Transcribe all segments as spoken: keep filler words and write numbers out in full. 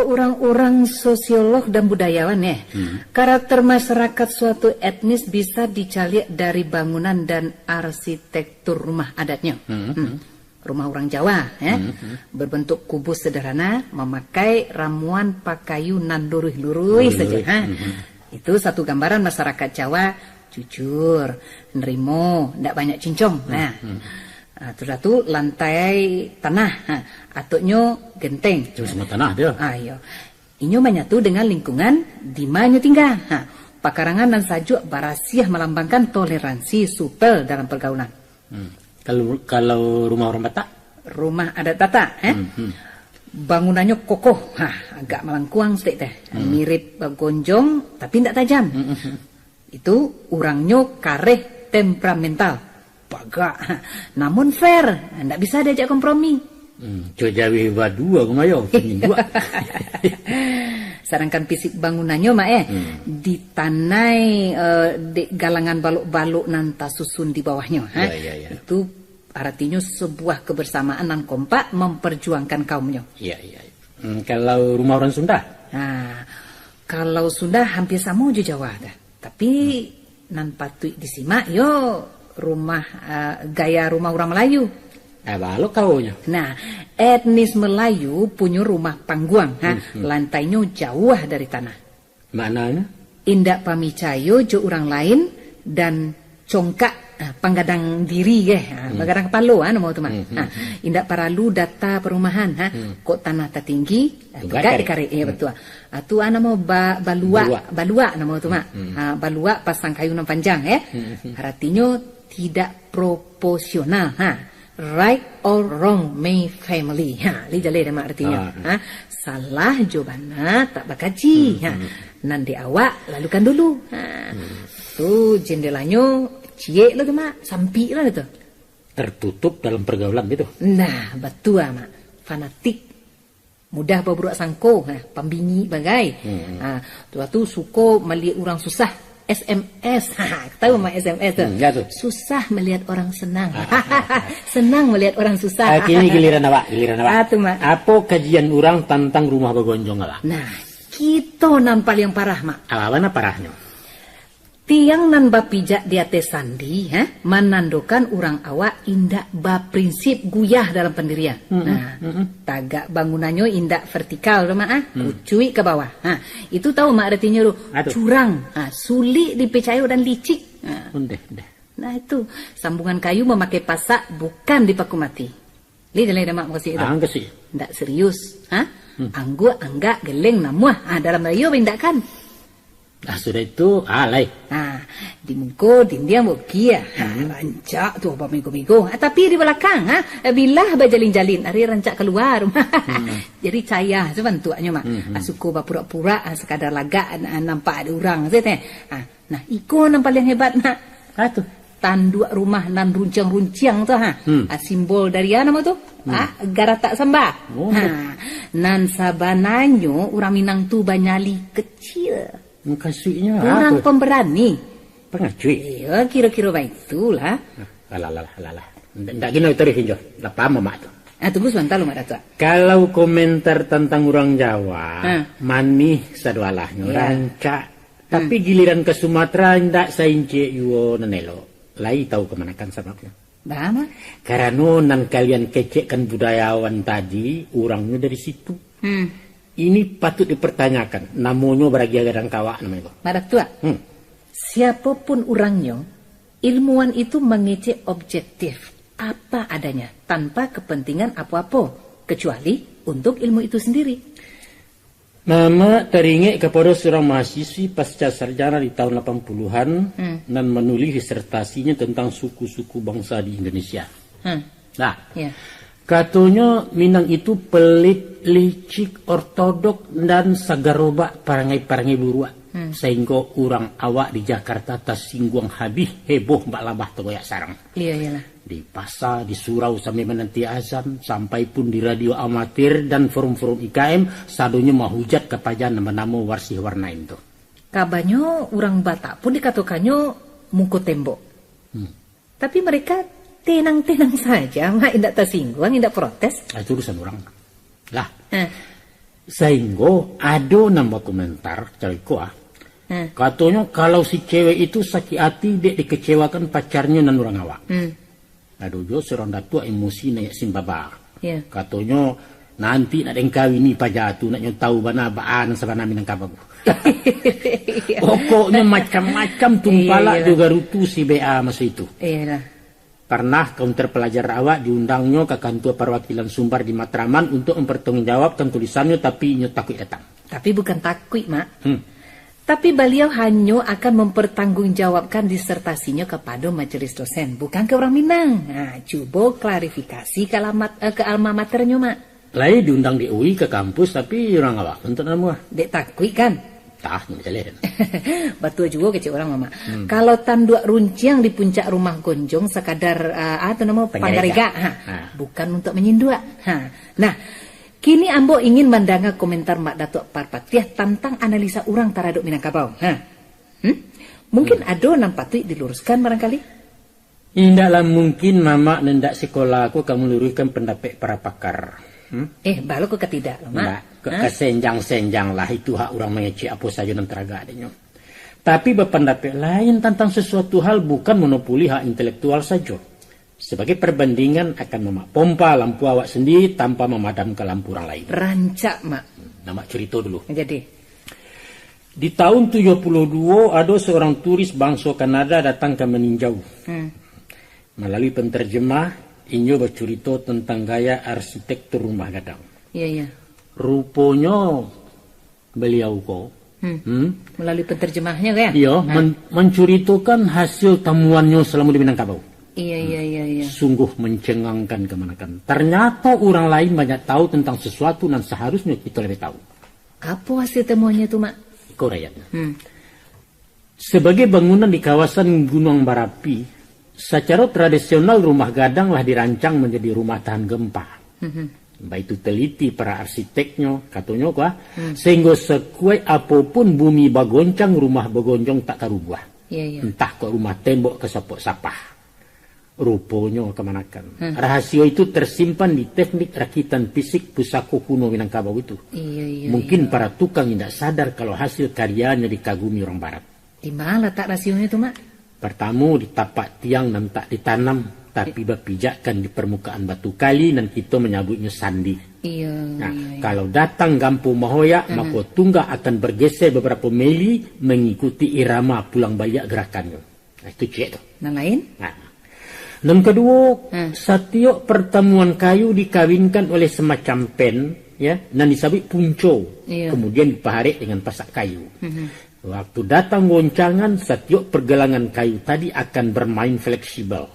Orang-orang sosiolog dan budayawan, eh, karakter masyarakat suatu etnis bisa dicaliak dari bangunan dan arsitektur rumah adatnyo. Hmm. Hmm. Rumah orang Jawa, eh, berbentuk kubus sederhana, memakai ramuan pakayu nan luruih-luruih saja, ha. Itu satu gambaran masyarakat Jawa jujur, nerimo, ndak banyak cincong. Nah, ah, sudah tu lantai tanah, ha, atoknyo genteng. Cuma sama tanah dia. Ah, iyo. Inyo manyatu dengan lingkungan di ma nyo tingga. Ha, pakarangan nan sajuak barasiah malambangkan toleransi supel dalam pergaulan. Hmm. Kalau, kalau rumah orang Batak? Rumah adat Batak, eh? Hmm, hmm. Bangunannyo kokoh, ha, agak malangkuang saketek teh. Hmm. Mirip bagonjong, tapi ndak tajam. Hmm, hmm, hmm. Itu urangnyo kareh temperamental. Bagak, namun fair, ndak bisa diajak kompromi. Hmm, co jaweh badua kumayo, saminggu. Sadangkan fisik bangunannyo, Mak, eh, hmm, ditanai, eh, dek galangan balok-balok nan tasusun di bawahnyo, ha? Ya, ya, ya. Itu aratinyo sebuah kebersamaan nan kompak memperjuangkan kaumnyo. Ya, ya, ya. Hmm, kalau rumah orang Sunda? Nah, kalau Sunda hampir samo jo Jawa dah. Tapi, hmm, nan patuik disimak yo rumah, ah, gaya rumah urang Melayu. Ah, balok kaunyo. Nah, etnis Melayu punyo rumah pangguang, ha, hmm, hmm, lantainyo jauah dari tanah. Maknanyo? Indak pamicayo jo urang lain dan congkak, ah, panggadang diri, eh, ah, hmm, panggadang kapalo, ah, namo tu, Mak. Hmm, hmm, ah, hmm. Indak paralu data parumahan, ha. Hmm. Kok tanah tatinggi, ah, tugak, tugak dikarek. Dikarek, ya, hmm, betul. Ah, tu, ah, namo ba-, baluak, baluak, baluak namo tu, Mak. Hmm, hmm. Ah, baluak pasang kayu nan panjang, eh. Hmm, hmm. Aratinyo tidak proporsional, ha. Right or wrong, my family. Ha, lai jaleh dah, Mak, aratinyo. Ah, hmm. Ha, salah jo bana tak bakaji. Hmm, ha, hmm. Nan di awak lalukan dulu. Ha. Hmm. Tu jendelanyo ciek lo tu, Mak, sampik lo tu. Tertutup dalam pergaulan gitu. Nah, batua, Mak. Fanatik. Mudah baburuak sangko, ha, pambingik bagai. Hmm. Ha, tu, tu suko maliek urang susah, S M S. Ha, tahu, Mak, S M S tu? Hmm, ya tu. Susah melihat orang senang. Ah, ah, ah, ah. Senang melihat orang susah. Ah, kini giliran awak, giliran awak. Ah, tu, Mak. Apo kajian urang tantang rumah bagonjong awak? Nah, kito nan paliang parah, Mak. Apo nan parahnyo? Tiang nan bapijak di ateh sandi, ha, manandokan urang awak indak baprinsip, guyah dalam pandirian. Mm-mm, nah, mm-mm. Tagak bangunannyo indak vertikal tu, Mak, ah, hmm, kucuik ka bawah. Ha, itu tahu, Mak, aratinyo tu? Aduh. Curang, ha, sulik dipicayo dan licik. Ha. Ondeh, ondeh. Nah, itu, sambungan kayu mamakai pasak bukan dipaku mati. Lai jaleh dah, Mak, mukasuik tu? Ah, mukasuik. Ndak serius, ha? Hmm. Angguak, anggak, geleng, namuah. Ah, dalam rayo baindakan. Ah, sudah itu, ah, lai. Ah, di muko dindiang bukik, ah. Hmm. Rancak tu bamigo-migo. Ah, tapi di balakang, ah, bilah bajalin-jalin, ari rancak kalua rumah. Hmm. Jadi cayah tu bantuaknyo, Mak. Hmm, hmm. Ah, suko bapurak-purak, ah, sakadar lagak, ah, nampak ado urang sajo teh. Ah, nah, iko nan paliang hebat, Mak. Ah, tu. Tanduak rumah nan runciang-runciang tu, ha. Hmm. Ah, simbol dari, ah, namo tu? Hmm. Ah, garatak samba. Oh. Ha. Nan sabananyo urang Minang tu banyali kecil. Mukasuiknyo apo? Kurang pambarani. Pangacuik. Iyo, kiro-kiro baitulah. Alah, alah, alah, alah. Ndak, ndak gino taruih injo. Lah paham, Mak, tu. Ah, tunggu sabanta lu, Mak Datuak. Kalau komentar tantang urang Jawa, ha, manih sadoalahnyo, ya, rancak. Tapi, hmm, giliran ka Sumatera, indak saincik juo nan elok. Lai tahu kamanakan sababnyo? Baa, Mak? Karano nan kalian kecekkan budayawan tadi, urangnyo dari situ. Hmm. Ini patut dipertanyakan, namonyo baragiah gadang kawak namonyo tu. Mak Datuak, hmm, siapopun urangnyo, ilmuwan itu mangecek objektif, apa adanya, tanpa kepentingan apo-apo, kecuali untuk ilmu itu sendiri. Mamak taringek kapado surang mahasiswi pasca sarjana di tahun lapan puluhan, hmm, nan manulih disertasinyo tantang suku-suku bangsa di Indonesia. Hmm. Nah, ya, katonyo Minang itu pelit, licik, ortodok, dan sagarobak parangai-parangai buruak, hmm, sahinggo urang awak di Jakarta tasingguang habih, heboh bak labah tagoyak sarang. Iya, iyalah. Di pasa, di surau sambil mananti azan, sampai pun di radio amatir dan forum-forum I K M, sadonyo mahujat ka paja nan banamo Warsih Warnain tu. Kabanyo urang Batak pun dikatokannyo muko tembok. Hmm. Tapi mereka tenang-tenang saja, Mak, indak tasingguang, indak protes. Ah, itu urusan urang. Lah. Eh. Sainggo ado nan bakomentar caro iko ah. Hmm. Katonyo kalau si cewek itu sakik ati dek dikecewakan pacarnyo nan urang awak. Hmm. Ado juo surang datuak emosi naiak simbaba. Ya. Katonyo, nanti nak den kawini paja tu, nak nyo tahu bana baa nan sabana Minangkabau. Pokoknyo macam-macam tumpalak Iya, iya. jo garutu si B A maso itu. Iyalah. Parnah kaunter palajar awak diundangnyo ka kantua parwakilan Sumbar di Matraman untuk mempertanggungjawabkan tulisannyo, tapi inyo takuik datang. Tapi bukan takuik, Mak. Hmm. Tapi baliau hanyo akan mempertanggungjawabkan disertasinyo kapado majelis dosen, bukan ka urang Minang. Ha, cubo klarifikasi ka alamat, eh, ka alma maternyo, Mak. Lai diundang di U I ka kampus, tapi urang awak pun tak namuah. Dek takuik, kan? Tah, nak jaleh. Batua juo kecek urang, Mak. Hmm. Kalau tanduak runciang di puncak rumah gonjong sakadar, ah, ah, tu namo Panggaregak. Panggaregak, ha. Ha. Bukan untuk menyinduak. Ha. Nah, kini ambo ingin mandanga komentar Mak Datuak Parpatiah tantang analisa urang taradok Minangkabau. Ha. Hmm? Mungkin Hmm. ado nan patuik diluruskan barangkali? Indaklah mungkin mamak nan indak sikola ko ka maluruihkan pandapek para pakar. Hmm? Eh, balo ko ka tidak lo, Mak? Indak, ka, Ha? ka senjang-senjang lah, itu hak urang mangecek apo sajo nan taragak dek nyo. Tapi bapandapek lain tantang sasuatu hal bukan monopoli hak intelektual sajo. Sabagai parbandingan, akan mamak pompa lampu awak sandiri tanpa mamadamkan lampu urang lain. Rancak, Mak. Nah, Mak curito dulu. Jadi? Di tahun tujuah puluah duo, ado saurang turis banso Kanada datang ka Maninjau. Hmm. Malalui penterjemah, inyo bacurito tantang gaya arsitektur rumah gadang. Iya, iya. Ruponyo, baliau ko, Hmm. hmm? Malalui penterjemahnyo, kan? Iyo, Nah. men-, mancuritokan hasil tamuannyo salamo di Minangkabau. Iya, iya, Hmm. iya, iya. Sungguh mancengangkan kamanakan. Tarnyato urang lain banyak tahu tantang sasuatu nan saharusnyo kito labiah tahu. Apo hasil tamuannyo tu, Mak? Iko uraiannyo. Hmm. Sabagai bangunan di kawasan gunuang barapi, sacaro tradisional rumah gadang lah dirancang manjadi rumah tahan gempa. Mhm. Baitu teliti para arsiteknyo, katonyo ko ah, Hmm. sahinggo sakuaik apo pun bumi bagoncang, rumah bagonjong tak ka rubuah. Iya, iya. Antah kok rumah tembok ka sapok sapah. Ruponyo kamanakan. Hmm. Rahasio itu tersimpan di teknik rakitan fisik pusako kuno Minangkabau itu. Iya, iya, Mungkin iya. para tukang indak sadar kalau hasil karyanyo dikagumi urang barat. Di ma latak rasionyo tu, Mak? Partamo, di tapak tiang nan tak ditanam, tapi bapijakkan di parmukaan batu kali nan kito manyabuiknyo sandi. Iya, Nah, iya, iya. kalau datang gampo mahoyak, Mhm. mako tunggak akan bergeser beberapa mili mengikuti irama pulang baliak gerakannyo. Nah, itu ciek tu. Nan lain? Nah. Nan kaduo, Hmm. satiok partamuan kayu dikawinkan oleh samacam pen, ya, nan disabuik punco, Iya. kamudian dipaharek dengan pasak kayu. Mhm. Waktu datang goncangan, satiok pargalangan kayu tadi akan barmain fleksibel,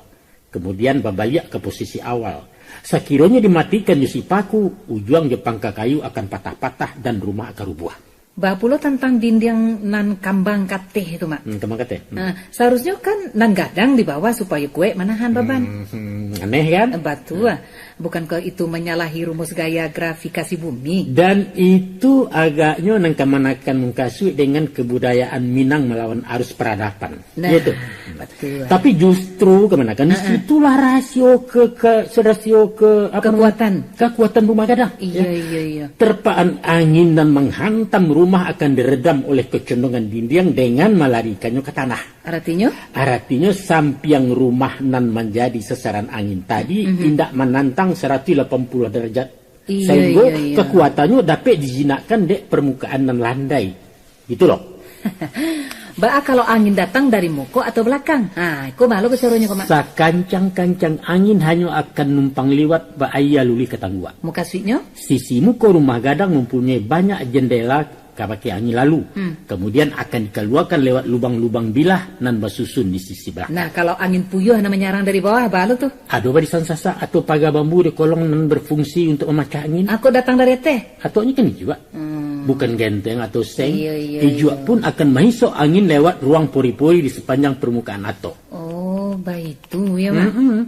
kamudian babaliak ka posisi awal. Sakironyo dimatikan jo si paku, ujuang jo pangka kayu akan patah-patah dan rumah akan rubuah. Baa pulo tantang dindiang nan kambang kateh tu, Mak? Hmm, kambang kateh. Hmm. Nah, saharusnyo kan nan gadang di bawah supayo kuaik manahan baban. Hmm, hmm, aneh kan? Batua. Hmm. Bukankah itu manyalahi rumus gaya grafikasi bumi? Dan itu agaknyo nan kamanakan mukasuik dengan kebudayaan Minang malawan arus peradaban. Nah, Iya tu. batua. Tapi justru kamanakan di Ha-ha. situlah rasio ke, ke, rasio ke, apa Kekuatan. namanya? Kekuatan rumah gadang. Iya, Ya. iya, iya. Terpaan angin nan menghantam rumah akan diredam oleh kecondongan dindiang dengan malarikannyo ka tanah. Aratinyo? Aratinyo, sampiang rumah nan manjadi sasaran angin tadi Mhm. indak manantang saratuih lapan puluah darajat. Iya, Sahinggo iya, iya. kekuatannyo dapek dijinakkan dek parmukaan nan landai. Gitu lo. Baa kalau angin datang dari muko atau balakang? Ha, iko baa lo ko caronyo ko, Mak? Sakancang-kancang angin hanyo akan numpang liwat bak aia luluih ka tangguak. Mukasuiknyo? Sisi muko rumah gadang mampunyoi banyak jandela ka bakeh angin lalu. Hmm. Kamudian akan dikaluakan lewat lubang-lubang bilah nan basusun di sisi balakang. Nah, kalau angin puyuah nan manyarang dari bawah, baa lo tu? Ado barisan sasak atau paga bambu di kolong nan berfungsi untuk mamacah angin. Ako datang dari ateh? Atoknyo kan ijuak. Hmm. Bukan genteng atau seng. Iya, iya, Ijuak iya. pun akan mahisok angin lewat ruang pori-pori di sapanjang parmukaan atok. Oh, baitu ya, Mak? Mm-mm.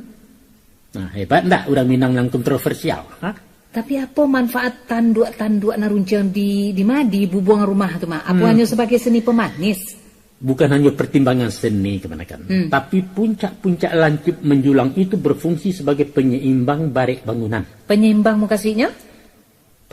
Nah, hebat ndak urang Minang nan kontroversial? Ha? Tapi apo manfaat tanduak-tanduak nan runciang di, di ma, di bubuang rumah tu, Mak? Apo Hmm. hanyo sabagai seni pamanis? Bukan hanya pertimbangan seni kamanakan, Hmm. tapi puncak-puncak lancip menjulang itu berfungsi sebagai penyeimbang barek bangunan. Penyeimbang mukasuiknyo?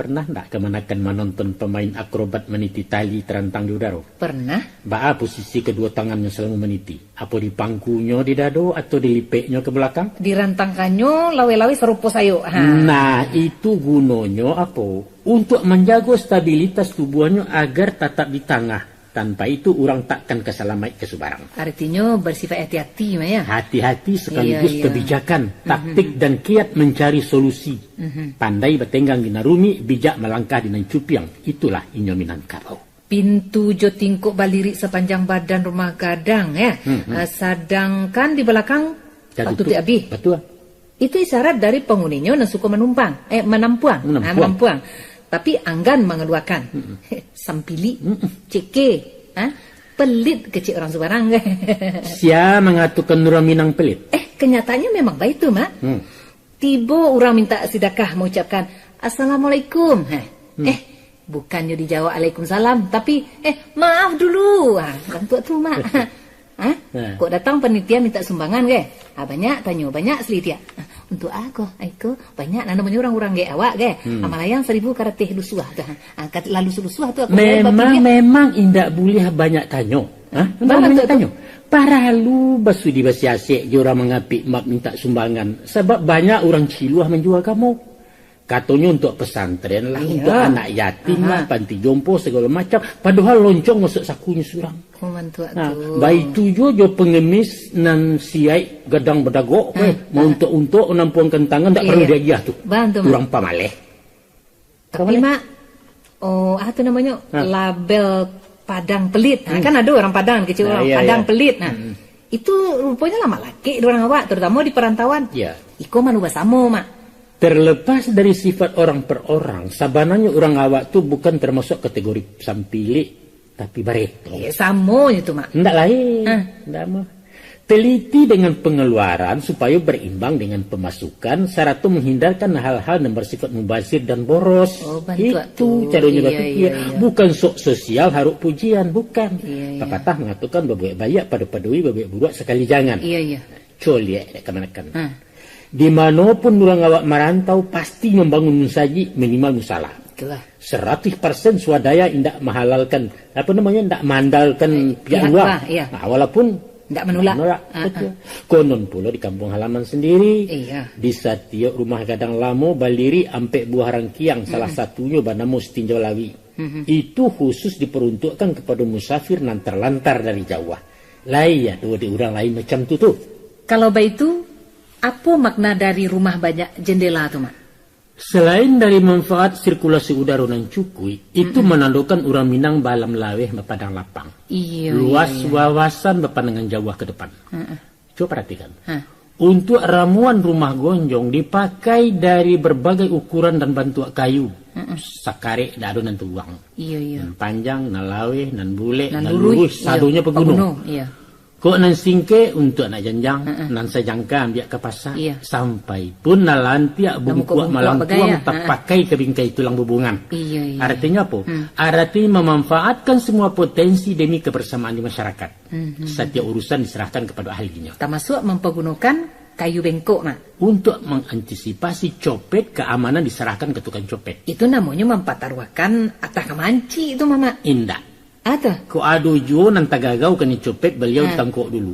Pernah ndak kamanakan manonton pamain akrobat maniti tali tarantang di udaro? Pernah. Baa posisi kaduo tangannyo salamo maniti? Apo dipangkunyo di dado atau dilipeknyo ka balakang? Dirantangkannyo laweh-laweh sarupo sayok. Ha. Nah, itu gunonyo apo? Untuak manjago stabilitas tubuahnyo agar tatap di tangah. Tanpa itu, urang takkan ka salamaik ka subarang. Artinyo, bersifat hati-hati, Mak, ya? Hati-hati sekaligus Iya, iya. kebijakan, Mhm. taktik, dan kiat mencari solusi. Mhm. Pandai batenggang di nan rumik, bijak malangkah di nan cupiang. Itulah inyo Minangkabau. Pintu jo tingkok balirik sapanjang badan rumah gadang, ya. Mhm. Ah, sadangkan di balakang Tatutuik. Tatutuik abih. Batua. Itu isyarat dari panguninyo nan suko manumpang, eh, manampuang. Manampuang. Ah, manampuang. Tapi anggan mangaluakan. Mm-mm. Sampilik, Mm-mm. ceke, ha? Pelit kecek urang subarang. Sia mangatokan urang Minang pelit? Eh, kenyataannyo memang baitu, Mak. Hmm. Tibo urang minta sidakah maucapkan, "Assalamualaikum." Heh. Hmm. Eh, bukannyo dijawab "Alaikumsalam," tapi, "Eh, maaf dulu." Ha, urang tuo tu, Mak. Ha? Nah. Kok datang panitia minta sumbangan, ke? Ha, banyak tanyo, banyak salitiak. Ha, "Untuk a ko, aiko?" Banyak nan namonyo urang-urang, ke, awak, ke? Hmm. Ha, malayang saribu karateh lusuah tu. Ha, kat-, lalu sulusuah tu aku Memang, memang indak buliah banyak tanyo. Ha? Memang Banyak banyak tu. tanyo. Paralu basudi basiasek jo urang mangapik map minta sumbangan. Sabab banyak urang ciluah manjua kamu. Katonyo untuak pesantren lah, Iyo. untuak anak yatim lah, Aha. panti jompo, sagalo macam. Padohal loncong masuak sakunyo surang. Oh, mantuak Nah, tu. baitu juo jo pengemis nan siaik gadang badagok, Ah, eh, ah. mauntok-untok, manampuang kantangan, ndak Iyo, paralu iyo. diagiah tu. Bantu, Mak. Urang pamaleh. Tapi, Pamaleh. Mak, oh, ah, tu namonyo Ha. label Padang Pelit. Ha, Hmm. kan ado urang Padang, kecek Nah, urang iyo, Padang iyo. Pelit. Nah, Hmm. itu ruponyo lah malakek di urang awak, terutamo di parantauan. Iyo. Iko malu basamo, Mak. Terlepas dari sifat orang per orang, sabananyo urang awak tu bukan termasuk kategori sampilik, tapi bareto. Eh, samo je tu, Mak. Ndak lain. Hah. Ndak mah. Teliti dengan pengeluaran supayo berimbang dengan pemasukan, sarato menghindarkan hal-hal yang bersifat mubazir dan boros. Oh, bantuak Itu tu. caronyo Iya, bapikir. iya, iya. Bukan sok sosial harok pujian, bukan. Iya, iya. Papatah mangatokan babuek baiak pado-padoi, babuek buruak sakali jangan. Iya, iya. Coliak dek kamanakan. Ha. Di mano pun urang awak marantau, pasti mambangun musajik, minimal musala. Itulah. Saratuih persen swadaya indak mahalalkan, apa namanya, indak maandalkan Eh, pihak pihak luar. luar, iya. Nah, walaupun Indak manulak. manulak, Ah, betul. ah. Konon pulo di kampung halaman sendiri, Iya. di satiok rumah gadang lamo balirik ampek buah rangkiang, salah Mm-mm. satunyo banamo Sitinjau Lawi. Mhm. Itu khusus diperuntukkan kepada musafir nan terlantar dari jauah. Lai ado di urang lain macam tu tu. Kalau baitu, apo makna dari rumah banyak jendela tu, Mak? Selain dari manfaat sirkulasi udaro nan cukuik, itu Mm-mm. manandokan urang Minang baalam laweh, bapadang lapang. Iyo, Luas iyo, iyo. wawasan, bapandangan jauah ke depan. Mm-mm. Cubo paratikan. Ha. Untuak ramuan rumah gonjong dipakai dari berbagai ukuran dan bantuak kayu. Mm-mm. Sakarek dak ado nan tuang. Iyo, iyo. Nan panjang, nan laweh, nan bulek, Nan nan luruih, luruih, iyo. sadonyo paguno. Paguno, iyo. Kok nan singkek untuak nak janjang, Mm-mm. nan sajangka ambiak ka pasa. Iyo. Sampai pun nan lantiak Nan bungkuak bungkuak-bungkuak malangkuang bagai, ah. tapakai ka bingkai tulang bubungan. Iyo, iyo. Artinyo apo? Hmm. Artinyo memanfaatkan semua potensi demi kebersamaan di masyarakat. Mhm. Satiap urusan diserahkan kepada ahlinyo. Tamasuak mampagunokan kayu bengkok, Mak. Untuak mangantisipasi copet, keamanan diserahkan ke tukang copet. Itu namonyo mampataruahkan atah ka mancik tu, Mamak. Indak. Ah, tu. Kok ado juo nan tagagau kanai copet, baliau Ha. ditangkok dulu.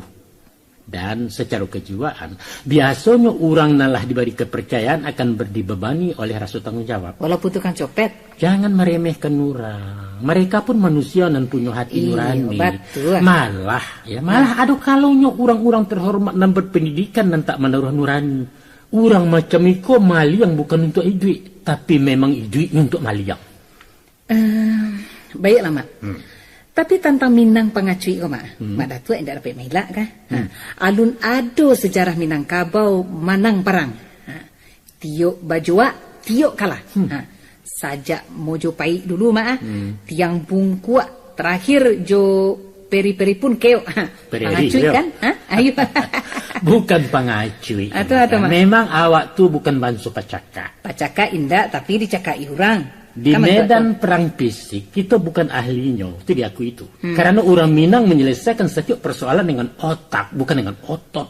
Dan sacaro kejiwaan, biasonyo urang nan lah dibari kepercayaan akan ber-, dibebani oleh raso tanggung jawab. Walaupun tukang copet. Jangan meremehkan urang. Mereka pun manusia nan punyo hati Iyo, nurani. batua. Malah, ya, malah Nah. ado kalonyo urang-urang terhormat nan berpendidikan nan tak manaruah nurani. Urang macam iko maliang bukan untuak iduik, tapi memang iduik untuak maliang. Ehm, baiklah, Mak. Hmm. Tapi tantang Minang pangacuik ko, Mak. Hmm. Mak Datuak indak dapek mailak kah? Ha. Hmm. Alun ado sejarah Minangkabau manang parang. Ha. Tiok bajuak, tiok kalah. Hmm. Ha. Sajak Mojopaik dulu, Mak, ah. Hmm. Tiang Bungkuak, terakhir jo Peri-Peri pun keok. Ha. Peri-Peri, Pangacuik, yo. kan? Ha? Ayo. Bukan pangacuik. Ah, tu, ah, tu, Mak. Memang awak tu bukan banso pacakak. Pacakak indak, tapi dicakak urang. Di Kan, Mak, medan tu? perang fisik, kita bukan ahlinyo. Itu diakui itu. Hmm. Karena urang Minang menyelesaikan setiap persoalan dengan otak, bukan dengan otot.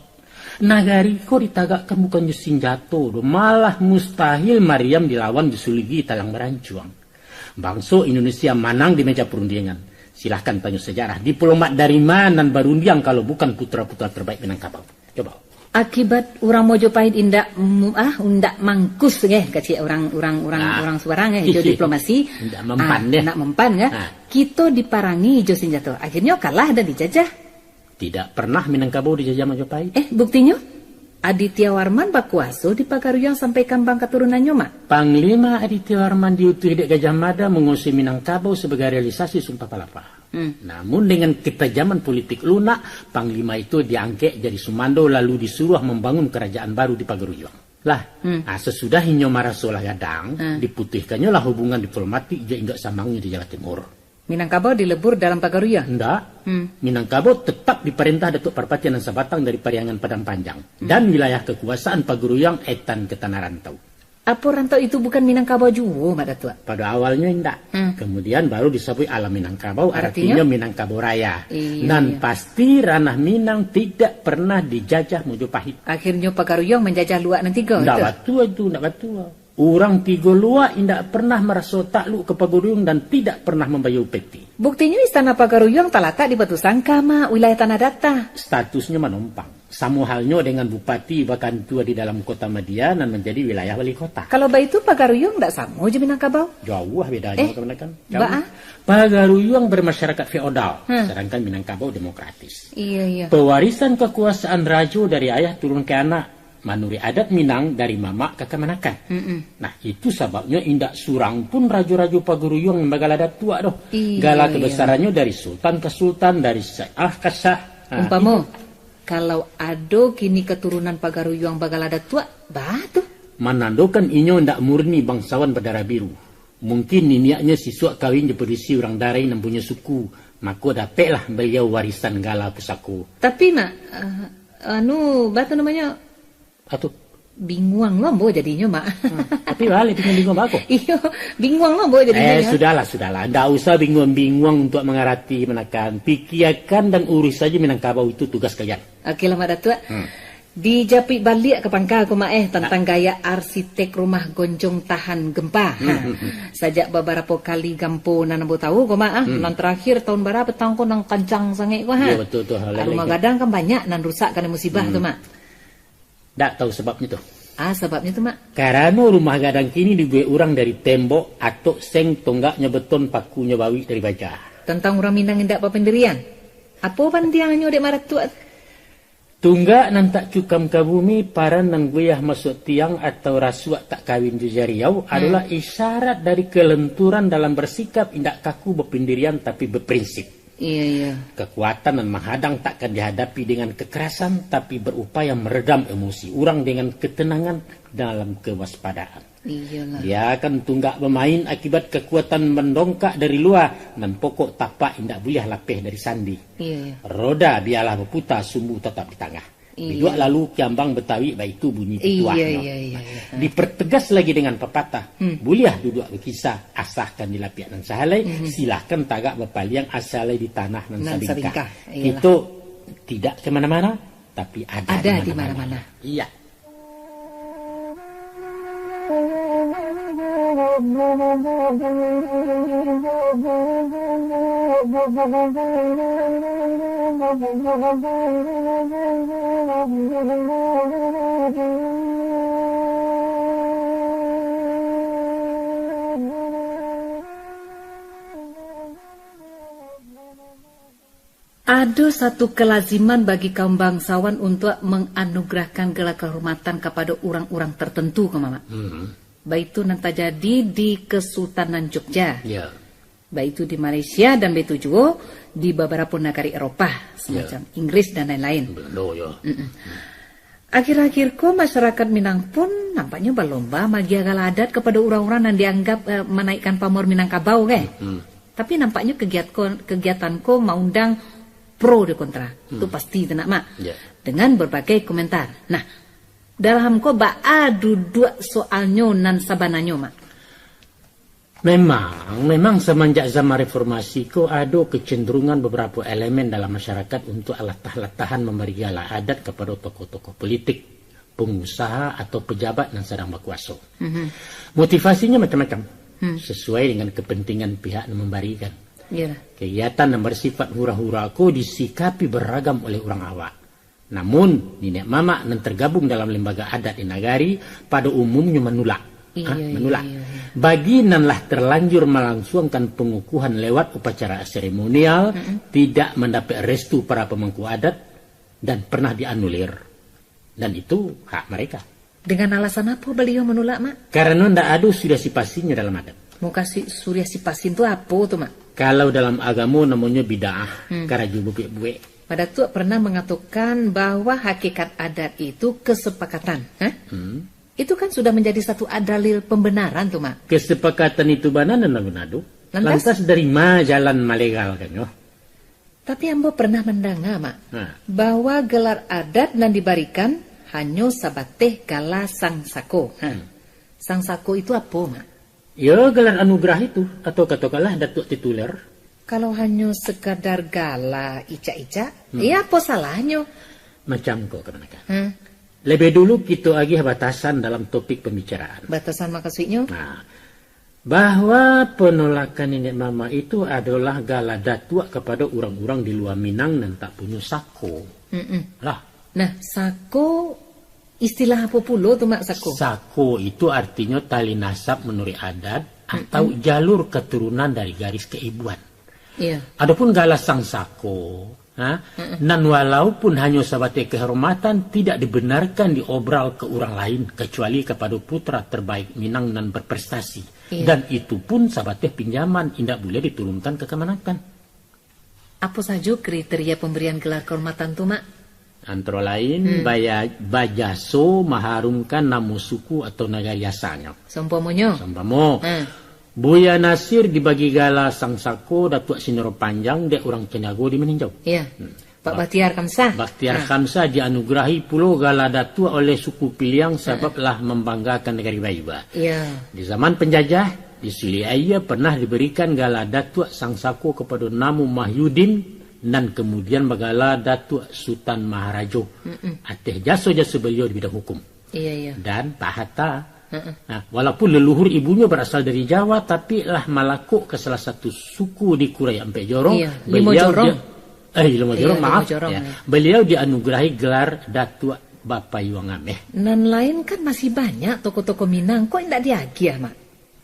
Nagari ko ditagakkan bukan jo sinjato doh, malah mustahil mariam dilawan jo suligi talang barancuang. Bangso Indonesia manang di meja perundingan. Silahkan tanyo sejarah, diplomat dari ma nan barundiang kalau bukan putra-putra terbaik Minangkabau? Coba. Akibat urang Mojopahit indak, mm, ah, indak mangkus, ngeh, kecek urang, urang, urang, Ah. urang subarang, ngeh, jo diplomasi. Indak mempan, Ah, deh. Indak mempan, ngeh. Ah. Kito diparangi jo sinjato. Akhirnyo kalah dan dijajah. Tidak pernah Minangkabau dijajah Majapahit. Eh, buktinyo? Adityawarman bakuaso di Pagaruyuang sampai kambang katurunannyo, Mak. Panglima Adityawarman diutuih dek Gajah Mada manguasai Minangkabau sabagai realisasi Sumpah Palapa. Hmm. Namun, dengan ketajaman politik lunak, Panglima itu diangkek jadi sumando lalu disuruah mambangun karajaan baru di Pagaruyuang. Lah, Hmm. ah, sasudah inyo maraso lah gadang, Hmm. diputuihkannyo lah hubungan diplomatik jo induak samangnyo di Jawa Timur. Minangkabau dilebur dalam Pagaruyuang? Indak. Hmm. Minangkabau tetap diparentah Datuak Parpatiah Nan Sabatang dari Pariangan Padang Panjang, Hmm. dan wilayah kakuasaan Pagaruyuang etan ka Tanah Rantau. Apo rantau itu bukan Minangkabau juo, Mak Datuak? Pada awalnyo indak. Hmm. Kemudian baru disabuik alam Minangkabau, Artinyo? artinyo Minangkabau Raya. Iyo, Nan iyo. pasti, ranah Minang tidak pernah dijajah Majapahit. Akhirnyo Pagaruyuang manjajah luak nan tigo Indak itu? batua itu, indak batua. Urang tigo luak indak pernah maraso takluk ka Pagaruyuang dan tidak pernah mambayar upeti. Buktinyo, Istana Pagaruyuang talatak di Batu Sangka, Mak, wilayah Tanah Data. Statusnyo manompang. Samo halnyo dengan bupati bakantua di dalam kota madia nan manjadi wilayah wali kota. Kalau baitu, Pagaruyuang ndak samo jo Minangkabau? Jauah bedanyo, Eh, kamanakan. Jauah. baa? Pagaruyuang bermasyarakat feodal, Hmm. sedangkan Minangkabau demokratis. Iya, iya. Pewarisan kekuasaan rajo dari ayah turun ke anak, manuruik adat Minang dari mamak ka kamanakan. Mm-mm. Nah, itu sababnyo indak surang pun rajo-rajo Pagaruyuang nan bagala datuak doh. Iya, Gala iya. kebesarannyo dari sultan ka sultan, dari syah ka syah. Nah, Umpamo, itu. kalau ado kini katurunan Pagaruyuang bagala datuak, baa tu? Manandokan inyo indak murni bangsawan badarah biru. Mungkin niniaknyo sisuak kawin jo padusi urang Darai nan punyo suku, mako dapeklah baliau warisan gala pusako. Tapi, Mak, eh, anu, baa tu namonyo? Atu. Binguang lo ambo jadinyo, Mak. Hmm, tapi baliak binguang-binguang bako. Iyo, binguang lo ambo jadinyo, Eh, yo. sudahlah, sudahlah. Ndak usah binguang-binguang untuak mangarati, kamanakan. Pikiakan dan urus sajo Minangkabau, itu tugas kalian. Oke lah, Mak Datuak. Hmm. Dijapuik baliak ka pangka ko, Mak, eh, tantang Nah. gaya arsitek rumah gonjong tahan gempa. Hmm, Ha. hmm, hmm. Sajak babarapo kali gampo nan ambo tahu ko, Mak, ah, Hmm. nan tarakhir tahun bara patang ko nan kancang sangaik ko, ha. Iyo, betul tu, ha, Ah, rumah lagi. gadang kan banyak nan rusak karano musibah Hmm. tu, Mak. Ndak tahu sababnyo tu. Ah, sababnyo tu, Mak? Karano rumah gadang kini dibuek urang dari tembok, atok seng, tonggaknyo beton, pakunyo bawik dari baja. Tantang urang Minang indak bapandirian. Apo pandiangnyo dek Mak Datuak? Tunggak nan tak cukam ka bumi, paran nan goyah masuak tiang, atau rasuak tak kawin jo jariau, Hmm. adolah isyarat dari kelenturan dalam bersikap, indak kaku bapandirian, tapi berprinsip. Iya, iya. Kekuatan nan mahadang takkan dihadapi dengan kekerasan, tapi berupaya meredam emosi urang dengan ketenangan dalam kewaspadaan. Iyalah. Biakan tunggak bamain akibat kekuatan mandongkak dari lua, nan pokok tapak indak buliah lapeh dari sandi. Iya, iya. Roda bialah baputa, sumbu tatap di tangah. Iya. Biduak lalu kiambang batawi, baitu bunyi Iya, pituahnyo. iya, iya, Nah, iya. dipertegas lagi dengan papatah, Hmm. buliah duduak bakisa, asakan di lapiak nan sahalai, Mhm. silahkan tagak bapaliang, asalai di tanah nan Nan sabingkah. sabingkah, iyalah. Kito tidak ke mana-mana, tapi ada Ada di di mana-mana. mana-mana. Iya. Ado satu kalaziman bagi kaum bangsawan untuak manganugerahkan gelar kahormatan kapado urang-urang tartantu, ko, Mamak. Hmm. Baitu nan tajadi di Kesultanan Jogja. Ya. Baitu di Malaysia dan baitu juo di babarapo nagari Eropah, Ya. samacam Inggris dan lain-lain. Belanda, ya. Mm-mm. Akhir-akhir ko, masyarakat Minang pun nampaknyo balomba maagiah gala adat kapado urang-urang nan dianggap, eh, manaikkan pamor Minangkabau, kan? Hmm. Tapi nampaknyo kegiat ko, kegiatan ko maundang pro dan kontra. Hmm. Tu pasti tu nak, Mak. Ya. Dengan berbagai komentar. Nah, dalam ko baa duduak soalnyo nan sabananyo, Mak? Memang, memang samanjak zaman reformasi ko ado kecenderungan beberapa elemen dalam masyarakat untuk alatah-latahan mambari gala adat kapado tokoh-tokoh politik, pengusaha atau pejabat nan sadang bakuaso. Mhm. Motivasinyo macam-macam, Hmm. sesuai dengan kepentingan pihak nan mambarikan. Iyalah. Kegiatan nan bersifat hura-hura ko disikapi beragam oleh urang awak. Namun, niniak mamak nan tergabung dalam lembaga adat di nagari pada umumnyo manulak. Iya, Ha, iya, manulak. iya, iya. Bagi nan lah terlanjur melangsuangkan pengukuhan lewat upacara seremonial, Mm-mm. tidak mendapat restu para pemangku adat dan pernah dianulir. Dan itu hak mereka. Dengan alasan apa beliau menolak, Mak? Karena ndak ado suriah sipasinyo dalam adat. Mukasuik suriah sipasin tu apo tu, Mak? Kalau dalam agamo namonyo bid'ah, Hmm. karajo buek-buek. Pak Datuak pernah mengatakan bahwa hakikat adat itu kesepakatan. Hah? Hmm. Itu kan sudah menjadi satu dalil pembenaran tu, Mak. Kesepakatan itu bana nan lalu nado. Lantas? Lantas dari ma jalan malegalkannyo? Tapi ambo pernah mandanga, Mak, Nah. bahwa gelar adat nan dibarikan hanyo sabateh gala sangsako. Ha. Hmm. Sangsako itu apo, Mak? Yo, gelar anugerah itu, atau katokanlah Datuak Tituler. Kalau hanyo sekadar gala icak-icak, Hmm. ya apo salahnyo? Macam ko, kamanakan. Hmm. Lebih dulu kito agiah batasan dalam topik pembicaraan. Batasan makasuiknyo? Nah, bahwa penolakan niniak mamak itu adolah gala Datuak kapado urang-urang di lua Minang nan tak punyo sako. Mm-mm. Lah. Nah, sako istilah apo pulo tu, Mak, sako? Sako itu artinyo tali nasab manuruik adat atau Mm-mm. jalur katurunan dari garis kaibuan. Iya. Adopun gala sangsako, ha, Mm-mm. nan walaupun hanyo sabateh kehormatan, tidak dibenarkan diobral ka urang lain, kecuali kapado putra terbaik Minang nan berprestasi. Iya. Dan itu pun sabateh pinjaman, indak buliah diturunkan ka kamanakan. Apo sajo kriteria pemberian gelar kehormatan tu, Mak? Antara lain, Hmm. baya-, bajaso maharumkan namo suku atau nagari asalnyo. Saumpamonyo? Saumpamo, Hmm. Buya Nasir dibagi gala sangsako Datuak Sinoro Panjang dek urang Caniago di Maninjau. Iya. Hmm. Pak Bak-, Bahtiar Khamsah. Bahtiar Nah. Khamsah dianugerahi pulo gala Datuak oleh suku Piliang sabab Hmm. lah mambanggakan nagari Baiba. Iya. Di zaman penjajah, di Suli Aia pernah diberikan gala Datuak Sangsako kapado Namu Mahyudin, nan kamudian bagala Datuak Sutan Maharajo, Mm-mm. ateh jaso-jaso baliau di bidang hukum. Iya, iya. Dan tahta. Mm-mm. Nah, walaupun leluhur ibunyo barasal dari Jawa, tapi lah malakok ka salah satu suku di Kurai Ampek Jorong. Iya, Limo baliau Jorong. dia-, eh, Limo Iya, Jorong, Limo maaf. Jorong, Ya. ya. Baliau dianugerahi gelar Datuak Bapayuang Ameh. Nan lain kan masih banyak tokoh-tokoh Minang, kok indak diagiah, Mak?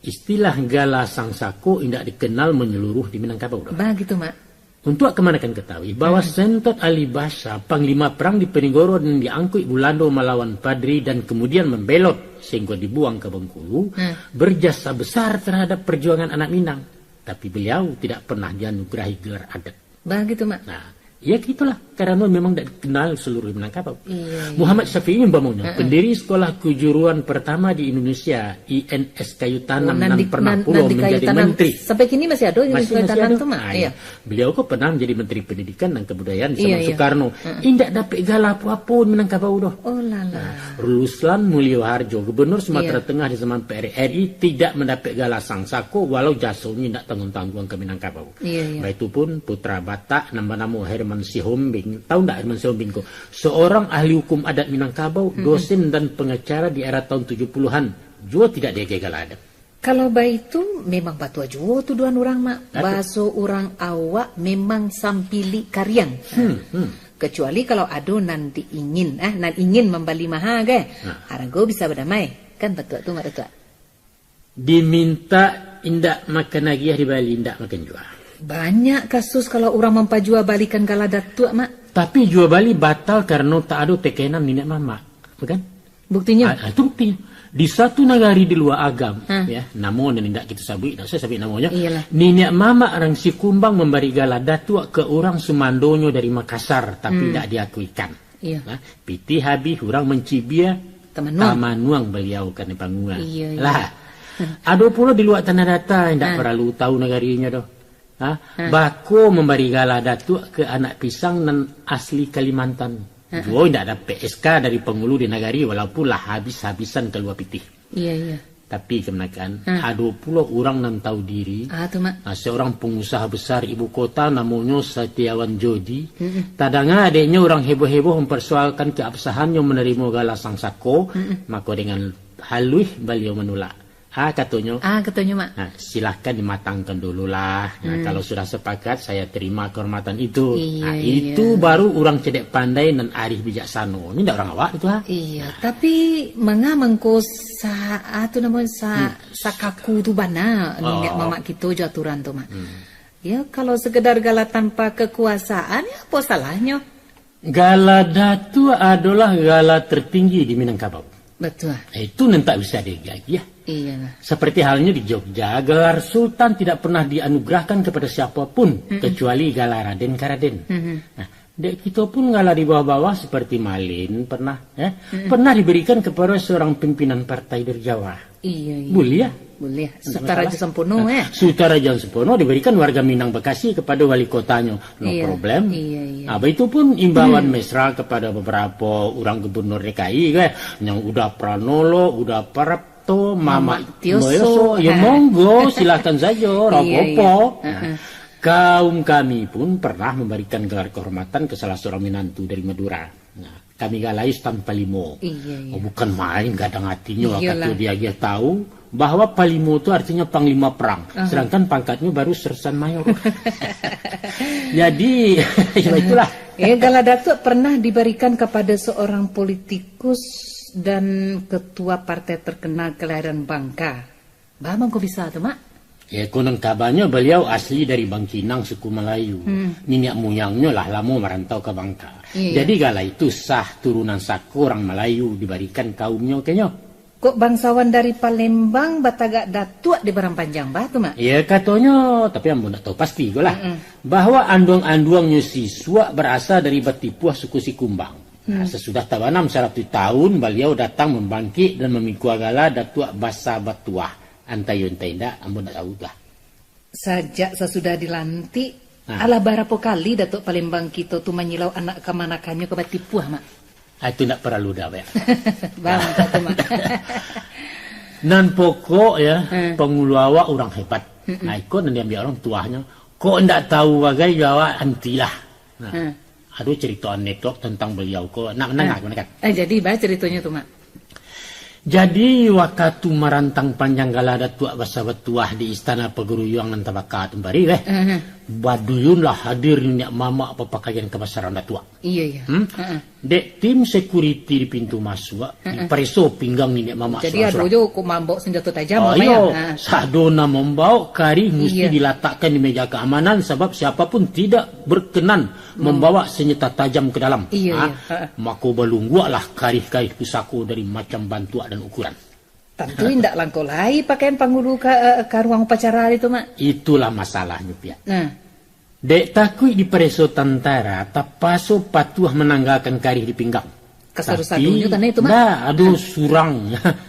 Istilah gala sangsako indak dikenal menyeluruh di Minangkabau doh. Bagitu, Mak. Untuak kamanakan katahui, bahwa Hmm. Sentot Ali Basha, panglima perang di Penigoro nan diangkuik Bulando malawan Padri dan kemudian membelot sehingga dibuang ke Bengkulu, Hmm. berjasa besar terhadap perjuangan anak Minang. Tapi beliau tidak pernah dianugerahi gelar adat. Bagitu, Mak. Nah, ya gitulah, karena memang tidak dikenal seluruh Minangkabau. Iya, iya. Muhammad Syafi'i umpamonyo, Heeh. pendiri sekolah kejuruan pertama di Indonesia, I N S Kayu Tanam, Oh, nan nan di, pernah nan, pulo nan di Kayu menjadi Tanam. menteri. Sampai kini masih ada I N S Masih, Kayu masih Tanam ada. tu, Mak? Ah, Iya. iya. Beliau ko pernah menjadi menteri pendidikan nan kebudayaan di Iya, zaman iya. Soekarno. Heeh. Indak dapek gala apo-apo Minangkabau doh. Oh, lah, lah. Nah, Ruslan Mulyo Harjo, Gubernur Sumatera Iya. Tengah di zaman P R R I, tidak mendapek gala sangsako, walau jasonyo indak tangguang-tangguang ka Minangkabau. Iya, iya. Baitupun putra Batak nan banamo Herman Sihombing. Tahu ndak Herman Sihombing ko? Seorang ahli hukum adat Minangkabau, Mm-mm. dosen dan pengacara di era tahun tujuh puluhan, juo tidak diagiah gala adat. Kalau baitu, memang batua juo tuduhan urang, Mak. Aduh. Bahaso urang awak memang sampili kariang. Hmm, hmm. Kecuali kalau ado nan diingin, ah, nan ingin mambali maha, ke? Nah. Harago bisa badamai. Kan batua tu, Mak Datuak? Diminta indak makan agiah, dibali indak makan jua. Banyak kasus kalau urang mampajua balikan gala Datuak, Mak. Tapi jua bali batal karano tak ado tekenan niniak mamak, bukan? Buktinyo? Ah, ah, itu buktinyo. Di satu nagari di lua agam, Ha. ya, namo nan indak kita sabuik, indak usah sabuik namonyo. Iyalah. Niniak mamak urang Sikumbang mambari gala Datuak ke urang sumandonyo dari Makassar, tapi Hmm. indak diakuikan. Iya. Nah, pitih habih urang mancibia, Tamanuang. Tamanuang baliau ka di pangua. Iya, iya. Lah, ado pulo di lua Tanah Data, indak Ha. paralu tahu nagarinyo doh. Ha? Ha. Bako mambari gala Datuak ke anak pisang nan asli Kalimantan. Ha. Juo indak dapek S K dari pangulu di nagari, walaupun lah habis-habisan kalua pitih. Iya, iya. Tapi kamanakan, hmm, ado pulo urang nan tahu diri. Ah, tu, Mak. Ah, seorang pengusaha besar ibu kota namonyo Setiawan Jodi. Mm-mm. Tadanga adeknyo urang heboh-heboh mempersoalkan keabsahannyo menerima gala sang sako, mm-mm, mako dengan haluih baliau menolak. Ah, katonyo. Ah, katonyo, Mak. Nah, silahkan dimatangkan dululah. Nah, hmm, kalau sudah sepakat, saya terima kehormatan itu. Iya, nah, iya. Itu baru urang cedek pandai nan arih bijaksano. Ini ndak urang awak itu, ha? Iya, nah. Tapi manga mangko sa-, ah, tu namo sa-, hmm, sakaku tu bana, oh, niniak mamak kito jo aturan tu, Mak. Hmm. Ya, kalau sekedar gala tanpa kekuasaan, ya apo salahnyo? Gala Datuak adolah gala tertinggi di Minangkabau. Batua. Itu nan tak bisa diagiah-agiah. Iyalah. Seperti halnya di Jogja, gelar Sultan tidak pernah dianugerahkan kepada siapapun, mm-mm, kecuali gala Raden ka Raden. Mm-mm. Nah, dek kito pun gala di bawah-bawah seperti Malin pernah, ya, mm-mm, pernah diberikan kepada seorang pimpinan partai dari Jawa. Iya, iya. Buliah. Buliah. Ndak masalah. Sutaraja Sampono, nah, eh. Sutaraja Sampono diberikan warga Minang Bekasi kepada wali kotanyo. No problem. Iya, iya. Ah, itu pun imbauan, hmm, mesra kepada beberapa urang gubernur D K I, kan. Yang Uda Pranolo, Uda Prapto, Mamak, Mamak Tioso. Tioso. Ya, ha, monggo, silakan saja, ora apa-apa. Iya, iya. Nah, heeh, kaum kami pun pernah memberikan gelar kehormatan ke salah seorang minantu dari Madura. Nah, kami galai Stan Palimo. Iya, iya. Oh, bukan main gadang atinyo, iyalah, wakatu dia, dia tahu bahwa Palimo tu artinya panglima perang, aha, sedangkan pangkatnyo baru sersan mayor. Jadi, ya itulah. Eh, gala Datuak pernah diberikan kepada seorang politikus dan ketua partai terkenal kelahiran Bangka. Baa mangko bisa tu, Mak? Ya, konon kabanyo baliau asli dari Bangkinang, suku Malayu. Hmm. Niniak muyangnyo lah lamo marantau ka Bangka. Iya. Jadi, gala itu sah, turunan sako urang Malayu dibarikan kaumnyo, kenyo. Kok bangsawan dari Palembang batagak Datuak di Padang Panjang, baa tu, Mak? Ya, katonyo, tapi ambo ndak tahu pasti ko lah. Mm-mm. Bahwa anduang-anduangnyo si Suak barasal dari Batipuah, suku Sikumbang. Nah, hmm, sasudah tabanam saratuih tahun, baliau datang mambangkik dan mamikua gala Datuak Basa Batuah. Antah iyo antah indak, ambo ndak tahu tu lah. Sajak sasudah dilantik, nah, alah barapo kali Datuak Palembang kito tu manyilau anak kamanakannyo ka Batipuah, Mak? Ah, itu ndak paralu dah, Mak. Baa mangko tu, Mak? Nan pokok, ya, hmm, pangulu awak urang hebat. Mm-mm. Nah, iko nan diambiak urang tuahnyo. Kok ndak tahu bagai jo awak, antilah. Nah. Hmm. Ado carito anekdot tantang baliau ko, nak mandanga, ah, ko nak kan? Eh, jadi, baa caritonyo tu, Mak? Jadi, wakatu marantang panjang gala Datuak Basa Batuah di Istana Pagaruyuang nan tabaka tu, Mak, eh, mhm, baduyunlah hadir niniak mamak bapakaian kabasaran Datuak. Iya, iya. Hmm? Heeh. Dek tim sekuriti di pintu masuak, heeh, dipareso pinggang niniak mamak surang-surang. Jadi, ado jo kok mambaok sanjato tajam, oh, iyo, ya? Ha. Sado nan mambaok karih musti, iya, dilatakkan di meja keamanan, sabab siapa pun tidak berkenan, hmm, mambawa senjata tajam ke dalam. Iya, ha? Iya. Ha. Mako balungguaklah karih-karih pusako dari macam bantuak dan ukuran. Tantu indak langkok lai pakaian pangulu ka, eh, ka ruang upacara itu, Mak. Itulah masalahnyo, Piak. Nah. Dek takuik dipareso tantara, tapaso patuah mananggakan karih di pinggang. Kasado-sadonyo. Tapi, kan itu, Mak? Ndak, ado, ah, surang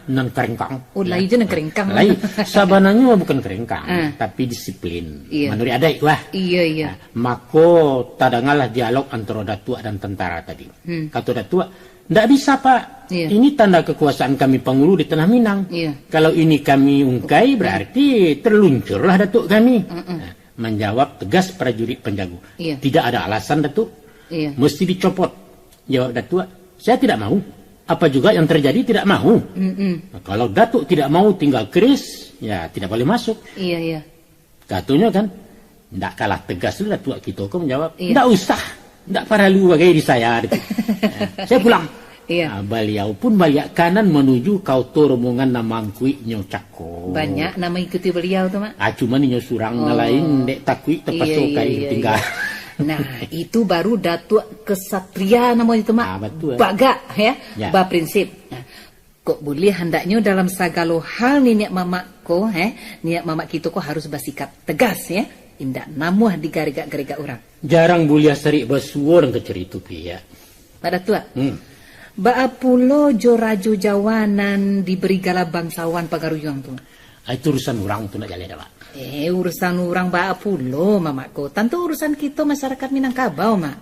nan karengkang. Oh, ya. Lai je nan karengkang. Lai, sabananyo bukan karengkang, ah, tapi disiplin. Iya. Manuruik adaik lah. Iya, iya. Nah, mako, tadangalah dialog antara Datuak dan tentara tadi. Hmm. Kato Datuak, "Ndak bisa, Pak. Iya. Ini tanda kekuasaan kami pangulu di Tanah Minang. Iya. Kalau ini kami ungkai, hmm, berarti terluncurlah Datuak kami." Mm-mm. Nah, manjawab tegas prajurit panjago. Iya. "Tidak ada alasan, Datuak. Iya. Mesti dicopot." Jawab Datuak, "Saya tidak mau. Apa juga yang terjadi, tidak mau. Mm-mm. Nah, kalau Datuak tidak mau, tinggal keris, ya tidak boleh masuk." Iya, iya. Katonyo kan, ndak kalah tegas tu Datuak kito ko manjawab, iya, "Ndak usah, ndak paralu bagai di saya," gitu. "Saya pulang." Iya. Ah, baliau pun baliak kanan manuju ka oto rombongan nan mangkuiknyo cako. Banyak nan mangikuti baliau tu, Mak? Ah, cuman inyo surang, oh, nan lain dek takuik tapaso, iya, iya, karih, iya, tinggal. Iya. Nah, itu baru Datuak kesatria namonyo tu, Mak. Ah, batua. Bagak, ya, ya, baprinsip. Nah, kok buliah handaknyo dalam sagalo hal niniak mamak ko, eh, niniak mamak kito ko harus basikap tegas, ya. Indak namuah digaregak-garegak urang. Jarang buliah sarik basuo nan ka carito, Piak. Pak Datuak, hmm, baa pulo jo Rajo Jawa nan diberi gala bangsawan Pagaruyuang tu? Ah, itu urusan urang tu, ndak jaleh dek awak. Eh, urusan urang baa pulo, mamak ko. Tantu urusan kito masyarakat Minangkabau, Mak.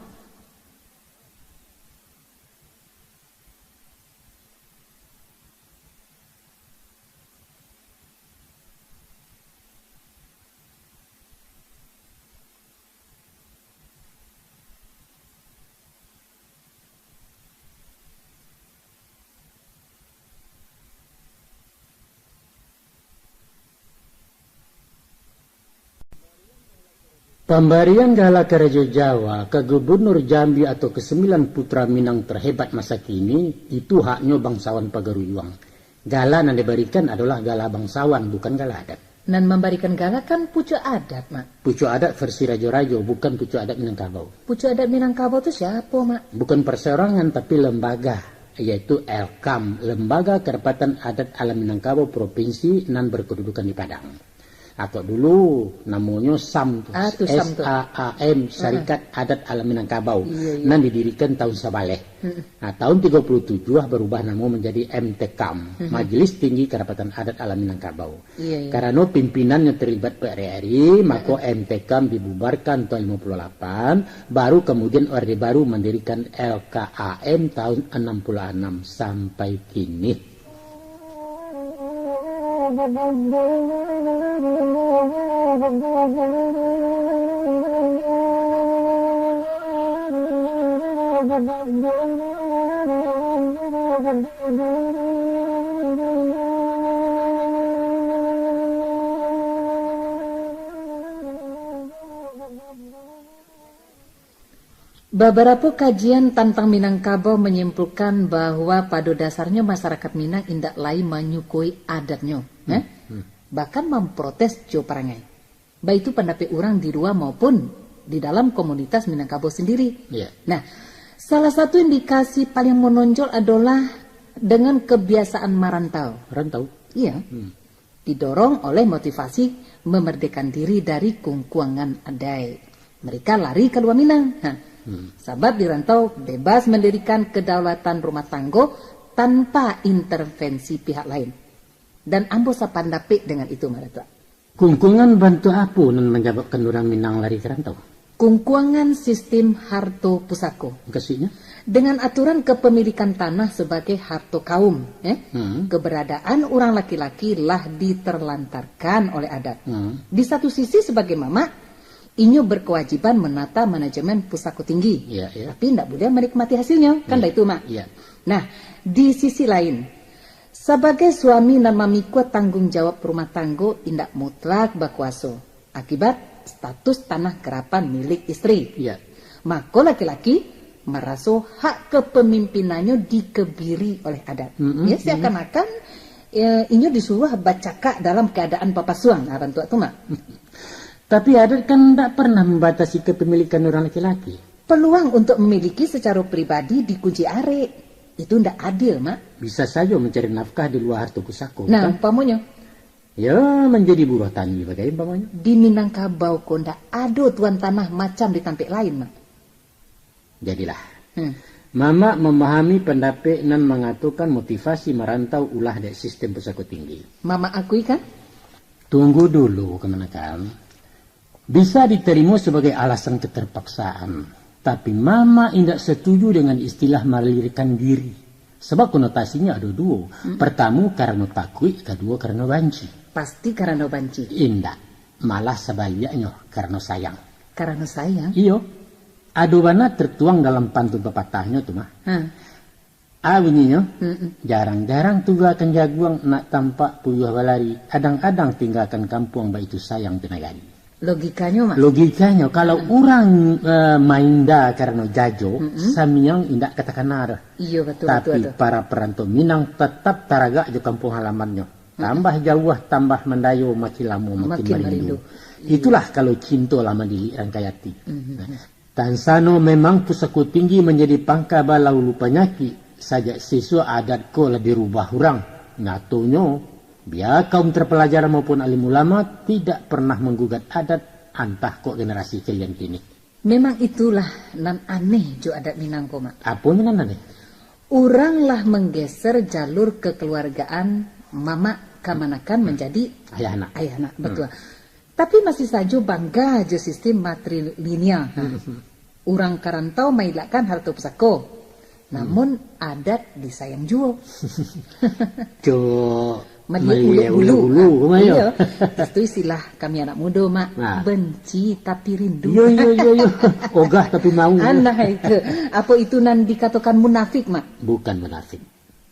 Pambarian gala ka Rajo Jawa, ka Gubernur Jambi atau kesembilan putra Minang terhebat masa kini, itu haknyo bangsawan pagaruyuang. Gala nan dibarikan adolah gala bangsawan, bukan gala adat. Nan mambarikan gala kan pucuk adat, Mak. Pucuk adat versi rajo-rajo, bukan pucuk adat Minangkabau. Pucuk adat Minangkabau tu siapo, Mak? Bukan perseorangan, tapi lembaga, yaitu L K A M, Lembaga Kerapatan Adat Alam Minangkabau Provinsi nan berkedudukan di Padang. Kok dulu namonyo sam tu, Ah, tu sam tu. S A A M, Syarikat Adat Alam Minangkabau, Iya, iya. nan didirikan tahun sabaleh. Mm-mm. Nah, tahun tiga puluh tujuh berubah namo menjadi M T K A M, Mhm. Majelis Tinggi Kerapatan Adat Alam Minangkabau. Iya, iya. Karano pimpinannyo terlibat P R R I, mako Mm-mm. M T K A M dibubarkan tahun lima puluh delapan, baru kemudian Orde Baru mendirikan L K A M tahun enam puluh enam sampai kini. Babarapo kajian tantang Minangkabau manyimpulkan bahwa pado dasarnyo masarakat Minang indak lai manyukoi adatnyo, Hmm, eh? hmm. Bahkan mamprotes jo parangai. Baitu pandapek urang di lua maupun di dalam komunitas Minangkabau sendiri. Iya. Nah, salah satu indikasi paling menonjol adalah dengan kebiasaan marantau. Rantau. Iya. Hmm. Didorong oleh motivasi memerdekakan diri dari kungkuangan adai. Mereka lari kalua Minang. Ha. Hmm. Sabab di rantau bebas mendirikan kedaulatan rumah tanggo tanpa intervensi pihak lain. Dan ambo sapandapek dengan itu, Mak Datuak. Kungkuangan bantuak apo nan manyababkan urang Minang lari ka rantau? Kungkuangan sistim harto pusako. Mukasuiknyo? Dengan aturan kepemilikan tanah sebagai harto kaum, eh, Hmm. keberadaan urang laki-laki lah diterlantarkan oleh adat. Hmm. Di satu sisi, sebagai mamak, inyo berkewajiban menata manajemen pusako tinggi. Ya, ya. Tapi ndak buliah menikmati hasilnyo, kan Ya. baitu, Mak? Ya. Nah, di sisi lain, sabagai suami nan mamikua tanggung jawab rumah tanggo indak mutlak bakuaso. Akibat status tanah karapan milik isteri. Iya. Mako laki-laki maraso hak kepemimpinannyo dikebiri oleh adat. Mm-mm, Ya, mm-mm. seakan-akan, eh, inyo disuruh bacakak dalam keadaan papasuang. Nah, bantuak tu, Mak. Tapi adat kan ndak pernah membatasi kepemilikan orang laki-laki. Peluang untuk memiliki secara pribadi dikunci arek. Itu ndak adil, Mak. Bisa sajo mencari nafkah di luar harto pusako, Nah, kan? umpamonyo, Ya, menjadi buruh tani bagai umpamonyo. Di Minangkabau ko ndak ado tuan tanah macam di tampek lain, Mak. Jadilah. Hmm. Mamak memahami pandapek nan mangatokan motivasi marantau ulah dek sistem pusako tinggi. Mamak akui kan? Tunggu dulu, kamanakan. Bisa diterimo sabagai alasan keterpaksaan, tapi Mamak indak setuju dengan istilah malarikan diri. Sebab konotasinyo ado duo. Mm-mm. Pertamo, karano takuik, kaduo, karano banci. Pasti karano banci. Indak. Malah sabaliaknyo, karano sayang. Karano sayang? Iyo. Ado bana tertuang dalam pantun papatahnyo tu mah. Ha. A bunyinyo, Mm-mm. jarang-jarang tugakan jaguang nak tampak puyuah balari, adang-adang tinggakan kampuang baitu sayang jo nagari. Logikanyo, Mak. Logikanyo, kalau Mm-mm. urang, eh, mainda karano jajo, Mm-mm. samiang indak katakana doh. Iyo, batua, Tapi batua, batua. para parantau Minang tatap taragak jo kampuang halamannyo. Mm-mm. Tambah jauah, tambah mandayo, makin lamo, makin Makin marindu. marindu. Iyo. Itulah kalau cinto lah mandilik rangkai ati. Mm-mm. Nah, Tansano memang pusako tinggi manjadi pangka balaulu panyakik, sajak sisuak adat ko lah dirubah urang. Nyatonyo, bia kaum terpelajar maupun alim ulama tidak pernah manggugat adat, antah kok generasi kalian kini. Memang itulah nan aneh jo adat Minang ko, Mak. Aponyo nan aneh? Urang lah manggeser jalur kekeluargaan mamak kamanakan Hmm. manjadi Ayah anak. ayah anak, Hmm. batua. Tapi masih sajo bangga jo sistim matrilineal. Hmm. Urang ka rantau mailakkan harto pusako. Hmm. Namun, adat disayang juo. Cubo Maliek bulu-bulu, ulek bulu, ha, Mak, yo. Iyo. Itu istilah kami anak mudo, Mak. Nah. Benci tapi rindu. Yo, yo, yo, yo. Ogah tapi mau. Alah itu. Apo itu nan dikatokan munafik, Mak? Bukan munafik.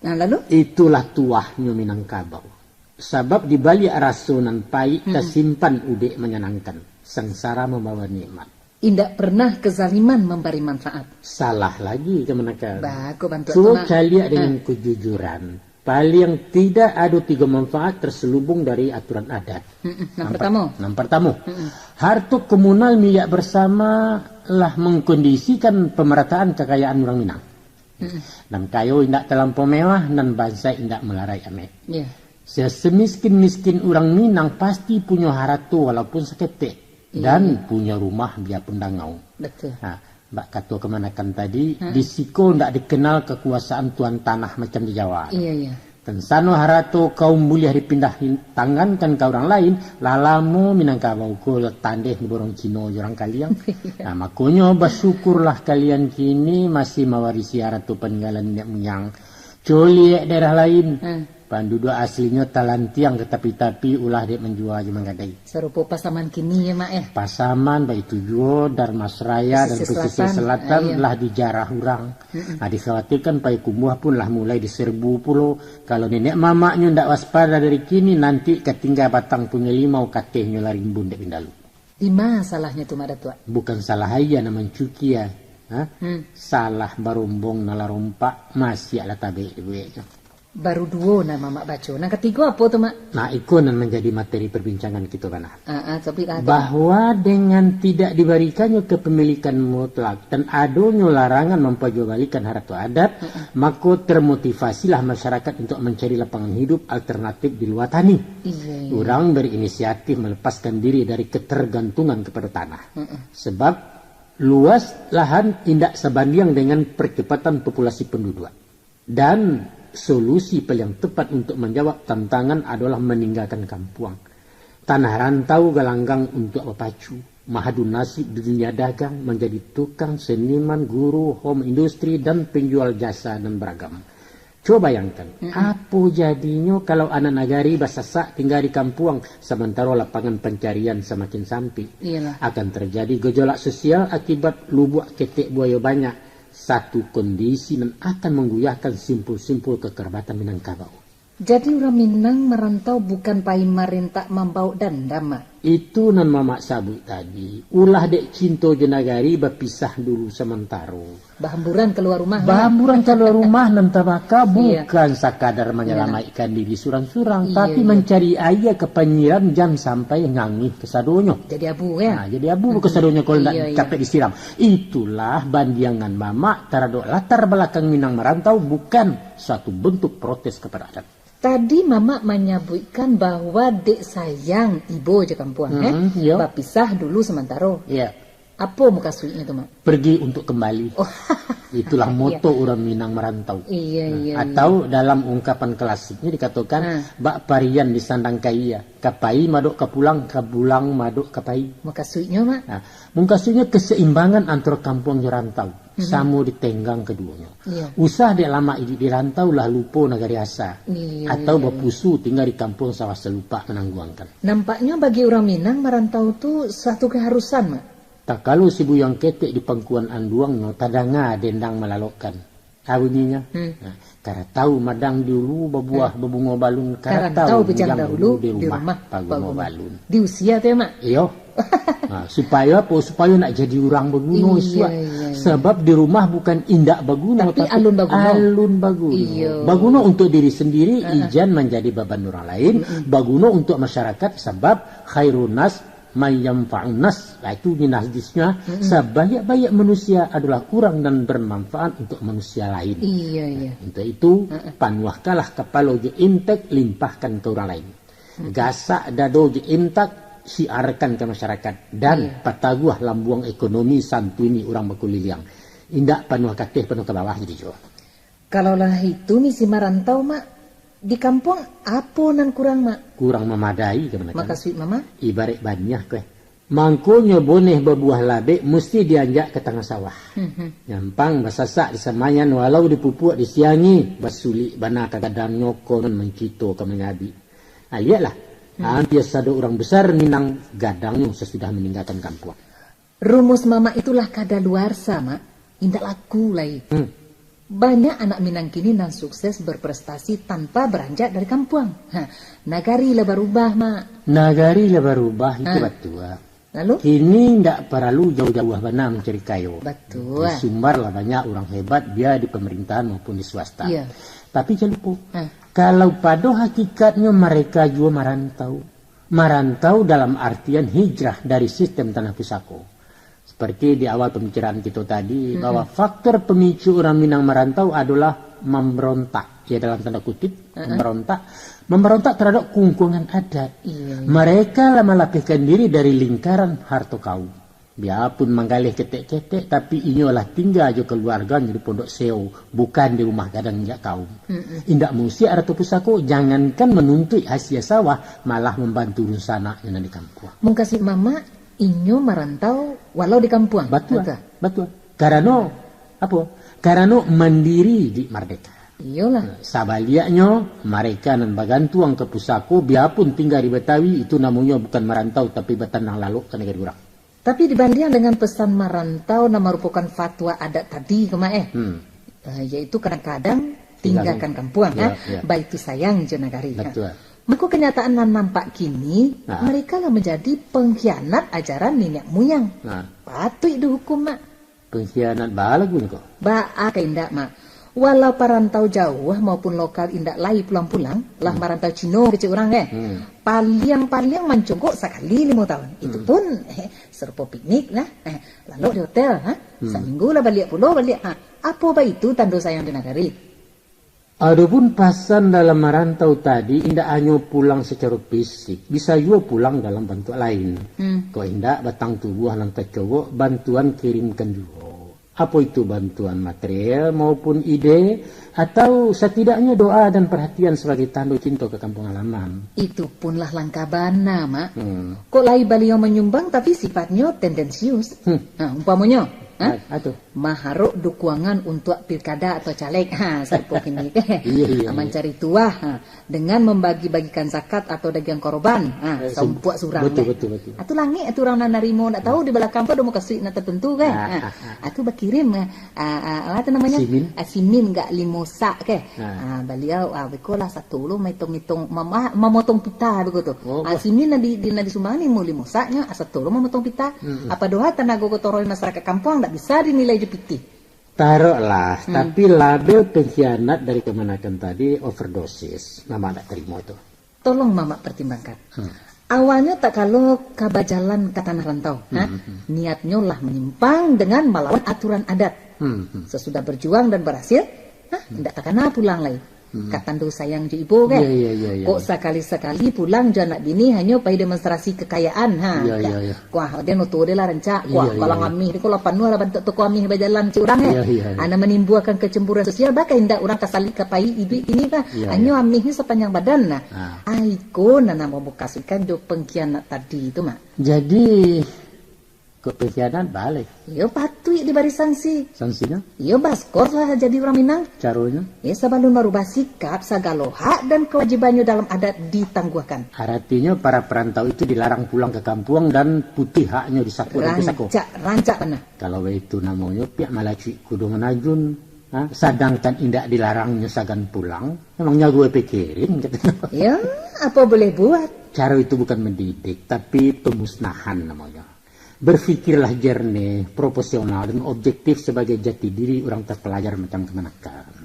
Nah, lalu? Itulah tuahnyo Minangkabau. Sabab di baliak raso nan paik, Mm-mm. tasimpan udek manyanangkan. Sangsara mambawa nikmat. Indak pernah kezaliman mambari manfaat. Salah lagi ka manakal. Bagus bantuak tu, Mak. Cubo caliak dengan kejujuran. Paliang tidak ado tigo manfaat terselubung dari aturan adat. Mm-mm. Nan pertamo. Nan pertamo, harto komunal milik bersama lah mengkondisikan pemerataan kekayaan urang Minang. Mm-mm. Nan kayo indak talampau mewah, nan bansaik indak malarai ameh. Iya. Semiskin-miskin urang Minang pasti punyo harato walaupun saketek, dan punyo rumah biapun dangau. Betul. Ha, bak kato kamanakan tadi, di siko ndak dikenal kakuasaan tuan tanah macam di Jawa. Iya, iya. Tansano harato kaum buliah dipindah tangankan ka urang lain, lah lamo Minangkabau ko tandeh diborong Cino jo urang Kaliang. Nah, makonyo basyukurlah kalian kini masih mawarisi harato paninggalan niniak muyang. Cubo liek daerah lain. Hmm. Panduduak aslinyo talantiang ka tapi-tapi, ulah dek manjua jo manggadai. Sarupo Pasaman kini ya, Mak, ya? Pasaman, baitu juo Darmasraya dan Pesisir Selatan lah dijarah urang. Mm-mm. Ah, dikhawatirkan Payakumbuah pun lah mulai diserbu pulo. Kalau niniak mamaknyo ndak waspada dari kini, nanti ka tingga batang punyo limau, katehnyo lah rimbun dek bindalu. Di ma salahnyo tu, Mak Datuak? Bukan salah aia nan mancukia, ha? Hmm. Salah barombong nan lah rompak, masiak lah tabek dibueknyo. Baru duo nan Mamak baco. Nan katigo apo tu, Mak? Nah, iko nan manjadi materi perbincangan kito bana. Ah, ah, sabutlah tu. Bahwa dengan tidak dibarikannyo kepemilikan mutlak dan adonyo larangan mampajuabalikan harato adat, mm-mm, mako termotivasilah masyarakat untuk mancari lapangan hidup alternatif di luar tani. Iya, iya. Urang berinisiatif melepaskan diri dari ketergantungan kepada tanah. Mm-mm. Sebab luas lahan indak sabandiang dengan percepatan populasi penduduk. Dan solusi paling tepat untuk manjawab tantangan adolah maninggakan kampuang. Tanah rantau galanggang untuak bapacu, mahadu nasib di dunia dagang, manjadi tukang, seniman, guru, home industri, dan penjual jasa nan baragam. Cubo bayangkan, mm-mm, apo jadinyo kalau anak nagari basasak tingga di kampuang, samantaro lapangan pancarian samakin sampik? Iyalah. Akan terjadi gejolak sosial akibat lubuak ketek buayo banyak. Satu kondisi nan akan mangguyahkan simpul-simpul kakarabatan Minangkabau. Jadi, urang Minang marantau bukan pai marentak mambawok dandam, Mak? Itu nan Mamak sabuik tadi. Ulah dek cinto jo nagari bapisah dulu samantaro. Bahamburan kalua rumah, Mak. Bahamburan kalua rumah nan tabaka. Iya. Bukan sakadar manyalamaikkan diri surang-surang, iya, tapi iya, mancari aia ka panyiram jan sampai ngangih kasadonyo. Jadi abu, kan? Nah, jadi abu kasadonyo kalau ndak, iya, iya, capek disiram. Itulah bandiangan Mamak taradok latar balakang Minang marantau bukan suatu bentuk protes kepada adat. Tadi Mamak manyabuikkan bahwa dek sayang ibo jo kampuang, eh, mm-mm, iyo, bapisah dulu samantaro. Iya. Apo mukasuiknyo tu, Mak? Pergi untuk kembali. Oh. Itulah moto urang Minang marantau. Iya, iya, iya. Atau dalam ungkapan klasiknyo dikatokan, ah, bak parian di sandang kaia. Ka pai madok ka pulang, ka pulang madok ka pai. Mukasuiknyo, Mak? Nah, mukasuiknyo keseimbangan antaro kampuang jo rantau. Mhm. Samo ditenggang kaduonyo. Iya. Usah dek lamak iduik di rantau, lah lupo nagari asa. Iya, atau iya, iya, bapusu tingga di kampuang sawah salupak manangguangkan. Nampaknyo bagi urang Minang, marantau tu suatu keharusan, Mak. Takalo si buyuang ketek di pangkuan anduangnyo tadanga dendang malalokkan. Ah, bunyinyo. Hmm. Nah, karatau madang di ulu babuah, hmm, babungo balun, karantau bujang dahulu, di rumah paguno balun. Di usia tu ya, Mak? Iyo. Nah, supayo apo? Supayo nak jadi urang baguno isuak. Iya, iya. Sabab di rumah bukan indak baguno, tapi alun baguno. Alun baguno. Iya. Baguno untuk diri sendiri, heeh, ijan manjadi baban urang lain. Mm-mm. Baguno untuk masyarakat, sabab khairun nas man yanfa'un nas. Lah, itu ni hadisnya, mm-mm, sabaiak-baiak manusia adolah urang nan bermanfaat untuk manusia lain. Iya, iya. Untuk itu, heeh, panuahkanlah kapalo jo intek, limpahkan ka urang lain. Mm-mm. Gasak dado jo intak, siarkan ka masyarakat, dan, iya, pataguah lambuang ekonomi, santuini urang bakuliliang. Indak panuah kateh, panuah ka bawah jadi juo. Kalau lah itu misi marantau, Mak, di kampuang apo nan kurang, Mak? Kurang mamadai ka manakan. Makasuik Mamak? Ibaraik baniah ko, eh. Mangkonyo boneh babuah labek musti dianjak ka tangah sawah. Mhm. Nyampang basasak di samayan, walau dipupuak disiangi, basulik bana ka gadangnyo, konon mancito ka manyabik. Ah, lieklah. Hmm. Ampia sado urang besar Minang gadangnyo sasudah maninggakan kampuang. Rumus Mamak itulah kadaluarsa, Mak. Indak laku lai. Hmm. Banyak anak Minang kini nan sukses berprestasi tanpa beranjak dari kampuang. Ha, nagari lah barubah, Mak. Nagari lah barubah, itu batua. Lalu? Kini ndak paralu jauah-jauah bana mancari kayo. Betul. Di Sumbar lah banyak urang hebat, bia di pemerintahan maupun di swasta. Iya. Tapi jan lupo, Ha. kalau pado hakikatnyo mereka juo marantau. Marantau dalam artian hijrah dari sistem tanah pusako. Seperti di awal pembicaraan kito tadi, Mm-mm. bahwa faktor pemicu urang Minang marantau adolah memberontak. Ya, dalam tanda kutip, Mm-mm. memberontak. Memberontak terhadap kungkungan adat. Iya, iya. Mereka lah melapihkan diri dari lingkaran harto kaum. Biapun manggaleh ketek-ketek, tapi inyo lah tingga jo keluarganyo di Pondok Seo, bukan di rumah gadang jak kaum. Mm-mm. Indak musiak harto pusako, jangankan manuntuik hasia sawah, malah mambantu dunsanaknyo nan di kampuang. Mungkasuik mamak, inyo marantau walau di kampuang. Batua, Betul. batua. Karano, apo? Karano mandiri di mardeka. Iyolah. Sabaliaknyo, mereka nan bagantuang ka pusako, biapun tingga di Batawi, itu namonyo bukan marantau, tapi batanang lalok ka nagari urang. Tapi dibandiang dengan pesan marantau nan marupokan fatwa adat tadi ko, Mak, eh. Hmm. Eh, yaitu kadang-kadang Tinggalkan. tinggalkan kampuang, Ya, ha? ya. Baitu sayang jo nagari, ha? Betul. Mako kenyataan nan nampak kini, Nah. mereka lah menjadi pengkhianat ajaran niniak muyang. Nah. Patuik dihukum, Mak. Pengkhianat baa lagunyo ko? Baa ka indak, Mak. Walau parantau jauah maupun lokal indak lai pulang-pulang, lah Hmm. marantau Cino kecek urang, eh. Hmm. Paliang-paliang mancongkok sakali limo tahun. Itu Hmm. pun, eh, sarupo piknik lah. Eh, lalok di hotel, ha? Hmm. Saminggu lah baliak pulo, baliak. Ha, apo baitu tando sayang di nagari? Adopun pasan dalam marantau tadi indak hanyo pulang sacaro fisik, bisa juo pulang dalam bantuak lain. Hmm. Kok indak batang tubuah nan tacogok, bantuan kirimkan juo. Apo itu bantuan material maupun ide, atau satidaknyo doa dan perhatian sebagai tando cinto ka kampung halaman? Itu pun lah langka bana, Mak. Hmm. Kok lai baliau manyumbang tapi sifatnyo tendensius. Hmm. Ha, umpamonyo, ha? Ah, ah, tu. Maharok dukuangan untuak pilkada atau caleg. Ha, sarupo kini. Iya, iya, iya. Mancari tuah, ha, dengan membagi-bagikan zakat atau dagiang korban. Ha, Eh, saumpuak surang betul, deh. betul, betul. Atu langik atu urang nan narimo, ndak tahu di balakang tu ado mukasuik nan tertentu kan. Ah, Ha. ah, ah. Atu bakirim, ah, ah, ah, apa tu namanya? Simin. Ah, simin gak limo sak ke? Ah. Ah, baliau, ah, beko lah satu lo maitung-itung, mama-, mamotong pita beko tu. Oh, Ah, wah. simin nan di, di, nan disumbang ni mau limo sak nyo, ah, satu lo mamotong pita. Mm-mm. Apa doa tanago gotong royong masyarakat kampuang ndak bisa dinilai jo pitih. Taroklah, Hmm. tapi label pengkhianat dari kamanakan tadi overdosis. Mamak ndak tarimo tu. Tolong mamak pertimbangkan. Hmm. Awalnyo tak kalo ka bajalan ka tanah rantau, ha? Hmm, hmm. Niatnyo lah menyimpang dengan malawan aturan adat. Hmm, hmm. Sesudah berjuang dan berhasil, ha? Hmm. Indak takana pulang lai. Hmm. Ka tando sayang jo ibo, kan? Iya, iya, iya, iya. Kok sakali-sakali pulang jo anak bini hanyo pai demonstrasi kekayaan, ha? Iya, Ka-, iya, iya. Kuah, dia noto dia lah rancak. Kuah, Iya, iya, kalau iya. amih dia, kalau panuah lah bantuak toko amih bajalan cik urang, eh. Iya, iya, iya. Ana manimbulkan kecemburuan sosial, bakal indak urang ka salik ka pai iduik kini, kan? Iya, Hanyo iya. amih ni sapanjang badan, nah. Ah. Ai, ko nan namo mukasuikan jo pengkhianat tadi tu, Mak. Jadi, kok pengkhianat balik? Iyo, patuik dibari sanksi. Sanksinya? Iyo, baskor lah jadi urang Minang. Caronyo? Iyo, sabalun marubah sikap, sagalo hak dan kawajibannyo dalam adat ditangguhkan. Aratinyo, para parantau itu dilarang pulang ka kampuang dan putih haknyo di sako dan pusako. Rancak, rancak bana. Kalau baitu namonyo, piak malacuik kudo manajun. Ha? Sadangkan indak dilarangnyo sagan pulang, memang nyago pikirin, katonyo. Ya, apa boleh buat? Caro itu bukan mendidik, tapi pemusnahan namonyo. Berfikirlah jernih, proporsional, dan objektif sebagai jati diri urang terpelajar macam kamanakan.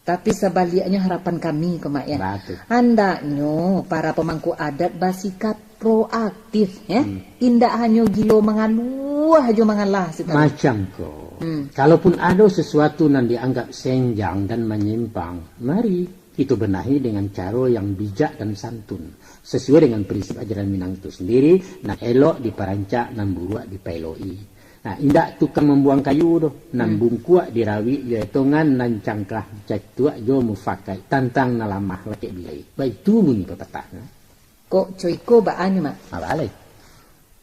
Tapi sabaliaknyo harapan kami ko, Mak, ya. Batul. Handaknyo para pemangku adat basikap proaktif, ya. Hmm. Indak hanyo gilo mangaluah jo mangalah, Sitaru. Macam ko. Hmm. Kalaupun ado sesuatu nan dianggap senjang dan manyimpang, mari kito benahi dengan caro yang bijak dan santun, sesuai dengan prinsip ajaran Minang itu sendiri, nan elok diparancak, nan buruak dipaelok-i. Nah, indak tukang mambuang kayu doh, nan Hmm. bungkuak dirawik jo etongan, nan cangkah dicatuak jo mufakaik, tantang nan lamah lakek bilai. Baitu bunyi papatahnyo. Kok co iko baa nyo, Mak? Apo lai?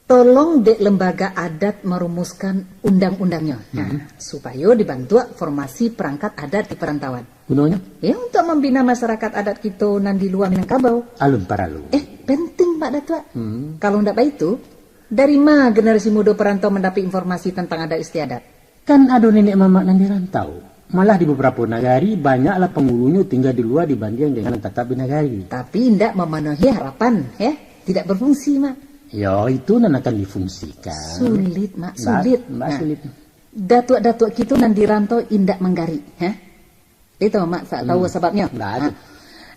Tolong dek lembaga adat marumuskan undang-undangnyo. Nah, Hmm. supayo dibantuak formasi perangkat adat di perantauan. Gunonyo? Ya, untuk mambina masyarakat adat kito nan di lua Minangkabau. Alun paralu. Eh, penting, Pak Datuak. Hmm. Kalau ndak baitu, dari ma generasi mudo perantau mandapek informasi tantang adat istiadat? Kan ado nenek mamak nan di rantau. Malah di beberapo nagari, banyaklah pangulunyo tingga di lua dibandiang dengan nan tatap di nagari. Tapi indak mamanuahi harapan, ya. Tidak berfungsi, Mak. Yo, itu nan akan difungsikan. Sulit, Mak, sulit. Ndak, ndak sulit. Datuak-datuak kito nan di rantau indak manggarik, ha? Itu, Mak, sa-, tahu sababnyo? Ndak. Ha.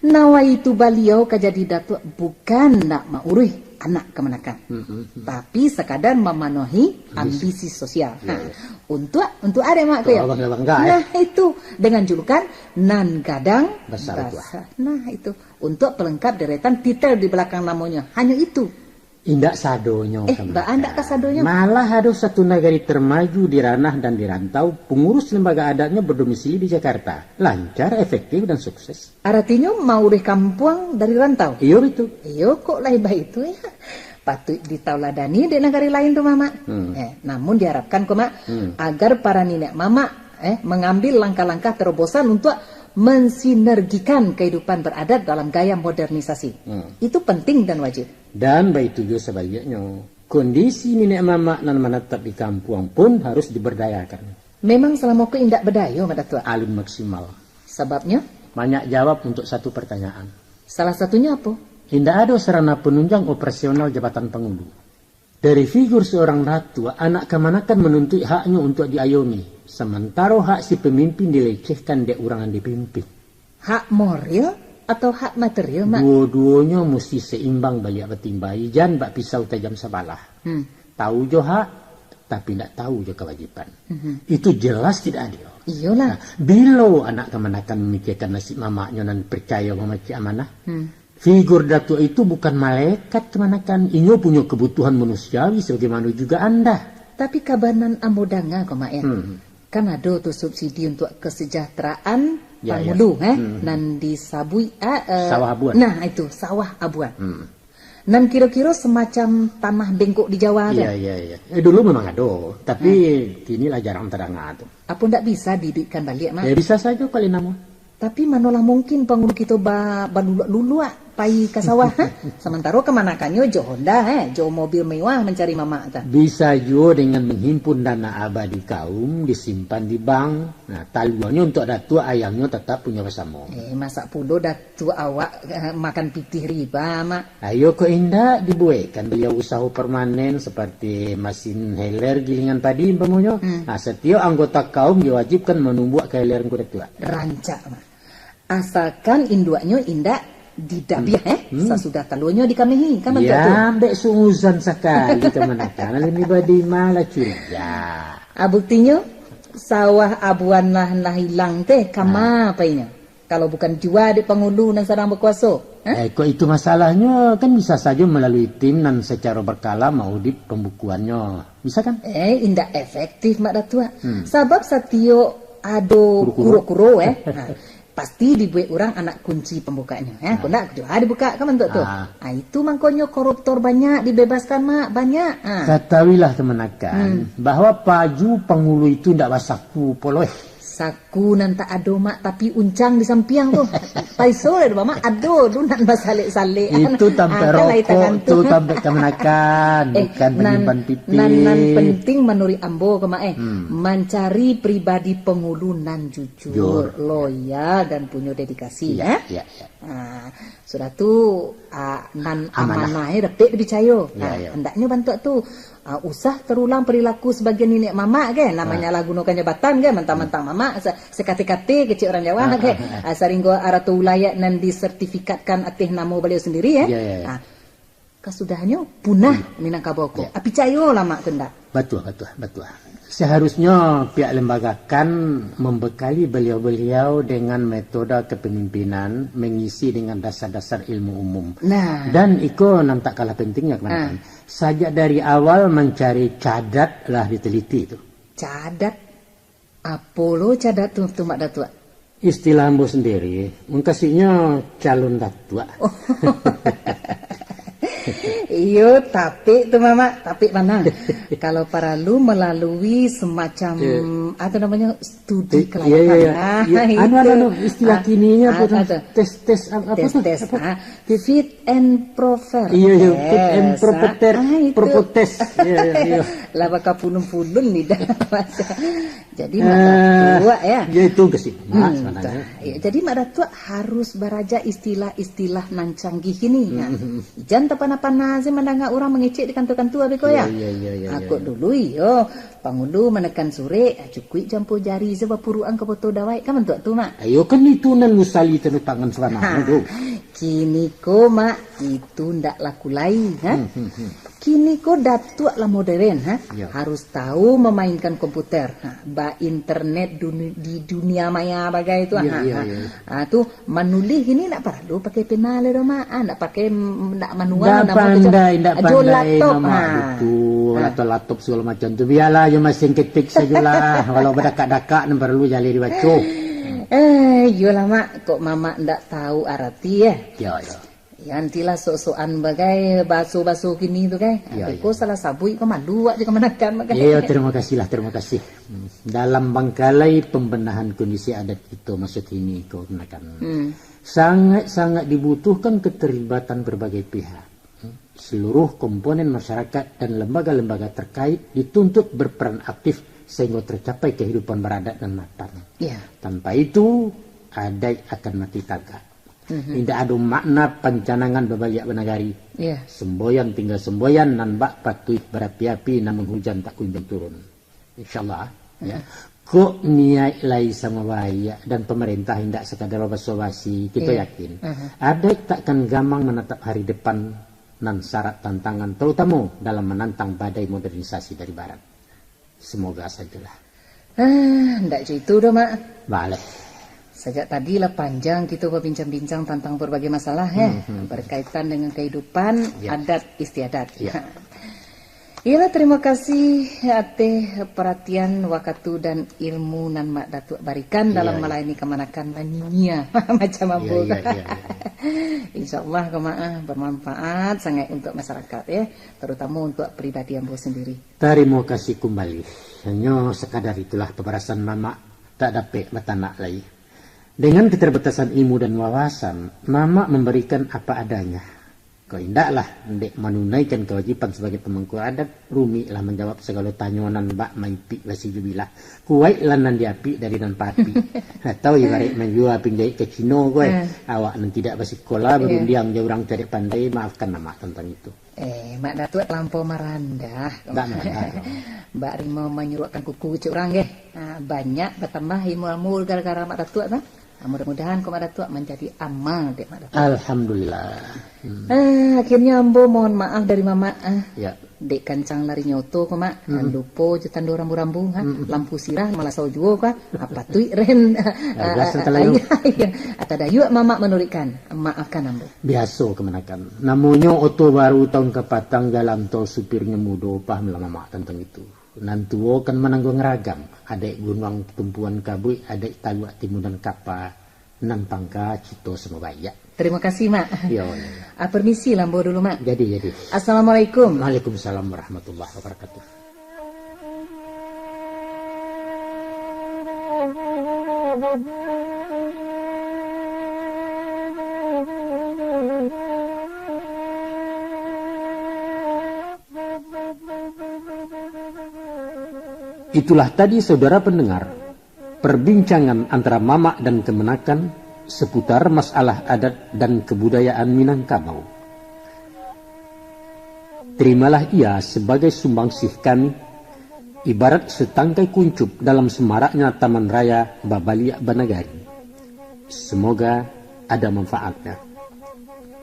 Nawaitu baliau ka jadi datuak bukan nak mauruih anak kamanakan, tapi sakadar mamanuahi ambisi sosial. Ha. Untuak, untuak ade, Mak, ko yo? Bangga-bangga, eh. Nah, itu. Dengan julukan Nan Gadang Basa Batuah. Nah, itu. Untuak pelengkap deretan titel di balakang namonyo. Hanyo itu. Indak sadonyo, eh, baa indak kasadonyo? Malah ado satu nagari termaju di ranah dan di rantau, pengurus lembaga adatnyo berdomisili di Jakarta. Lancar, efektif, dan sukses. Aratinyo, mauruih kampuang dari rantau? Iyo, betul. Iyo, kok lai baitu, yo? Patuik ditauladani dek nagari lain tu, Mamak. Hmm. Eh, namun diharapkan ko, Mak, agar para niniak mamak, eh, mengambil langkah-langkah terobosan untuk mensinergikan kehidupan beradat dalam gaya modernisasi. Hmm. Itu penting dan wajib. Dan baitu juo sabaliknyo, kondisi niniak mamak nan manatap di kampuang pun harus diberdayakan. Memang salamo ko indak badayo, Mak Datuak? Alun maksimal. Sababnyo? Banyak jawab untuk satu pertanyaan. Salah satunyo apo? Indak ado sarana penunjang operasional jabatan pangulu. Dari figur seorang datuak, anak kamanakan manuntuik haknyo untuk diayomi, samantaro hak si pemimpin dilecehkan dek urang nan dipimpin. Hak moral atau hak material, Mak? Duo-duonyo musti seimbang baliak batimbai, jan bak pisau tajam sabalah. Hmm. Tahu jo hak, tapi ndak tahu jo kawajiban. Mhm. Itu jelas tidak adil. Iyolah. Nah, bilo anak kamanakan mamikiakan nasib mamaknyo nan percayo mamacik amanah? Hmm. Figur datuak itu bukan malaikat kamanakan. Inyo punyo kebutuhan manusiawi sebagaimano juga anda. Tapi kaba nan ambo danga ko, Mak, yo. Hmm. Kan ado tu subsidi untuk kesejahteraan pangulu, eh, nan disabuik, ah, eh, sawah abuan. Nah, itu, sawah abuan. Hmm. Nan kiro-kiro semacam tanah bengkok di Jawa tu. Iya, iya, iya. Eh, dulu memang ado, tapi kini lah jarang tadanga tu. Apo ndak bisa diiduikkan baliak, Mak? Eh, bisa sajo kali namo. Tapi manolah mungkin pangulu kito ba-, baluluak-luluak pai ka sawah, ha? Samantaro kamanakannyo jo Honda, eh, jo mobil mewah mancari mamak tu. Bisa juo dengan menghimpun dana abadi kaum disimpan di bank. Nah, taluanyo untuk datuak, ayangnyo tatap punyo basamo. Eh, masak pulo datuak awak, eh, makan pitih riba, Mak? Ayo kok indak, dibuekkan baliau usaho permanen seperti masin heler gilingan padi umpamonyo. Hmm. Nah, setiap anggota kaum diwajibkan manumbuak ka heler ngku datuak. Rancak, Mak. Asalkan induaknyo indak didabiah, eh, sasudah taluanyo dikamehi, kan bantuak tu? Ya, ambek suuzan sakali kamanakan, alun ibadi malah curiga. Ah, buktinyo, sawah abuan nah, nah ilang teh, kama painyo? Kalau bukan jua dek pangulu nan sadang bakuaso, eh? Eh, kok itu masalahnyo, kan bisa sajo malalui tim nan sacaro barkala maudit pambukuannyo. Bisa kan? Eh, indak efektif, Mak Datuak. Hmm. Sabab satiok ado kuro-kuro, eh, ha, pasti dibuek urang anak kunci pambukaknyo, eh. Kok ndak, jua dibukak, kan bantuak tu? Ah. Ah, itu mangkonyo koruptor banyak dibebaskan, Mak, banyak. Ah. Katahuilah kamanakan bahwa paju pangulu itu ndak basaku poloh. Saku nan tak ado, Mak, tapi uncang di sampiang tu. Paiso lah, Mak, ado tu nan basalek-salek. Itu tampek rokok tu, tampek kamanakan, eh, bukan nan, panyimpan pitih. Nan, nan penting manuruik ambo ko, Mak, eh, mancari pribadi pangulu nan jujur, loyal, dan punyo dedikasi, eh. Iya, iya. Ah, sudah tu, ah, nan amanah, eh, dapek dipicayo. Iya, iya. Hendaknyo bantuak tu, ah, usah terulang perilaku sabagian niniak mamak, kan? Nah, manyalahgunokan jabatan, kan? Mentang-mentang mamak, se-, sekate-kate kecek urang Jawa, kan? Ah, saringgo arato ulayat nan disertifikatkan ateh namo baliau sendiri, eh. Iya, iya, iya. Ah, kasudahnyo punah Minangkabau ko. Iya. Ah, picayolah, Mak, tu ndak? Batua, batua, batua. Seharusnyo pihak lembaga kan membekali baliau-baliau dengan metode kepemimpinan mengisi dengan dasar-dasar ilmu umum. Nah. Dan iko nan tak kalah pentingnya, kamanakan. Ah. Sajak dari awal mancari cadat lah diteliti tu. Cadat? Apo lo cadat tu, tu, Mak Datuak? Istilah ambo sendiri, mukasuiknyo calon datuak. Oh. Iyo, tapek tu, Mamak, tapek bana. Kalau paralu malalui semacam, apo namonyo, studi kelayakan. Iya, iya, iya. Ah, anu, anu, anu, istilah kininyo apo tu? Tes, tes, ap-, apo tu? Tes, tes. Apo? Ah, fit and proper test. Iya, iya, fit and proper test. Ah, itu. Proper test. Iya, iya, iya. Lah bakapulun-pulun lidah. Jadi, Mak Datuak, ya. Ya, itu ke sini, Mak, sebenarnya. Tuh. Ya, jadi, Mak Datuak harus baraja istilah-istilah nan canggih ini, ya. Hmm. Jan tapana-pana se mandanga urang mangecek di kantua-kantua, beko, ya. Iya, iya, iya, iya, iya. Kok dulu, iyo, pangulu manekan surek, cukuik jampo jari se bapuruak-an ka poto dawai, kan bantuak tu, Mak? Ayo, kan itu nan usali tanda tangan sebenarnya tu. Kini ko, Mak, itu ndak laku lai, ha? Hmm, hmm, hmm. Kini ko datuak lah modern, ha? Ya. Harus tahu memainkan komputer, ha? Ba internet duni-, di dunia maya bagai tu, ya, ha, ya, ha. Ya. Ha, tu manulih ini ndak paralu pakai pena lai doh, Mak. Ha, ndak pakai, mm, ndak manual, ndak namo tu, pandai, ndak jo pandai, laptop, Mamak, ha. Betul. Ha. Atau laptop segala macam tu. Biarlah, yo mesin ketik sajolah. Walau badakak-dakak, nan paralu jaleh dibaco. Eh, iyolah, Mak. Kok Mamak ndak tahu arati, ya? Ya, ya. Ya, nantilah sok-sokan bagai baso-baso kini tu, kai. Ya, ya. Beko salah sabuik ko malu awak jo kamanakan, bagai. Iyo, terima kasihlah, terima kasih. Hmm. Dalam bangkalai pembenahan kondisi adat kito maso kini ko, kamanakan. Hmm. Sangat-sangat dibutuhkan keterlibatan berbagai pihak. Hmm. Seluruh komponen masyarakat dan lembaga-lembaga terkait dituntut berperan aktif sehingga tercapai kehidupan beradat dan mapan. Ya. Tanpa itu, adaik akan mati tagak. Mhm. Indak ado makna pancanangan babaliak banagari. Iya. Semboyan tinggal semboyan, nan bak patuik barapi-api, namun hujan tak kunjung turun. Insyaallah, ya. Mhm. Kok niaik lai samo baiak dan pamarintah indak sakadar babasa-basi, kito, iya, yakin, aha, adaik takkan gamang manatap hari depan nan sarat tantangan, tarutamo dalam manantang badai modernisasi dari barat. Semoga sajolah. Ah, ndak jo itu doh, Mak. Baleh. Sajak tadi lah panjang kito babincang-bincang tantang barbagai masalah, eh, hmm, hmm, berkaitan dengan kehidupan, ya, adat istiadat. Ya. Iyolah, tarimo kasih ateh paratian, wakatu, dan ilmu nan Mak Datuak barikan, iya, dalam, iya, malayani kamanakan manyinyia macam ambo. Iya, iya, iya, iya. Insyaallah, ko, Mak, ah, bermanfaat sangat untuk masyarakat, ya, tarutamo untuk pribadi ambo sendiri. Tarimo kasih kumbali. Hanyo sakadar itulah pabarasan Mamak, tak dapek batanak lai. Dengan keterbatasan ilmu dan wawasan, Mamak mambarikan apa adanya. Kok indaklah, dek manunaikan kawajiban sabagai pamangku adat, rumiklah manjawab sagalo tanyo nan bak maipik basijubilah. Kuwaiklah nan diapik dari nan paapik. Atau ibaraik manjua pinjaik ka Cino ko, eh. Eh. Awak nan tidak basikola, iya, barundiang jo urang cadiak pandai, maafkan Mamak tantang itu. Eh, Mak Datuak talampau marandah. Ndak marandah, no. Bak rima manyuruakkan kuku kecek urang, geh. Ah, banyak batambah ilmu-ilmu gara-gara Mak Datuak tu. Ah, mudah-mudahan ko Mak Datuak manjadi amal dek Mak Datuak. Alhamdulillah. Hmm. Ah, akhirnya ambo mohon maaf dari Mamak, ah. Ya. Dek kancang lari nyoto ko, Mak. Hmm. Lupo jo tando rambu-rambu, ha. Hmm. Lampu sirah malasau juo ka. Apa tu, Ren? Ah, biasa, ah, talalu. Iya, iya. Atau dayuak Mamak manuruikkan. Maafkan ambo. Biaso kamanakan. Namonyo oto baru taun kapatang, jalan tol supirnyo mudo, pahamlah Mamak tantang itu. Nan tuo kan manangguang ragam, adaik gunuang tumpuan kabuik, adaik taluak timunan kapa, nan pangka cito samo baiak. Tarimo kasih, Mak. Yo, yo. Ah, permisi lah ambo dulu, Mak. Jadi, jadi. Assalamualaikum. Waalaikumsalam warahmatullahi wabarakatuh. Itulah tadi, saudara pendengar, perbincangan antara Mamak dan kamanakan seputar masalah adat dan kebudayaan Minangkabau. Terimalah ia sebagai sumbangsih kami, ibarat setangkai kuncup dalam semaraknya taman raya babaliak banagari. Semoga ada manfaatnya.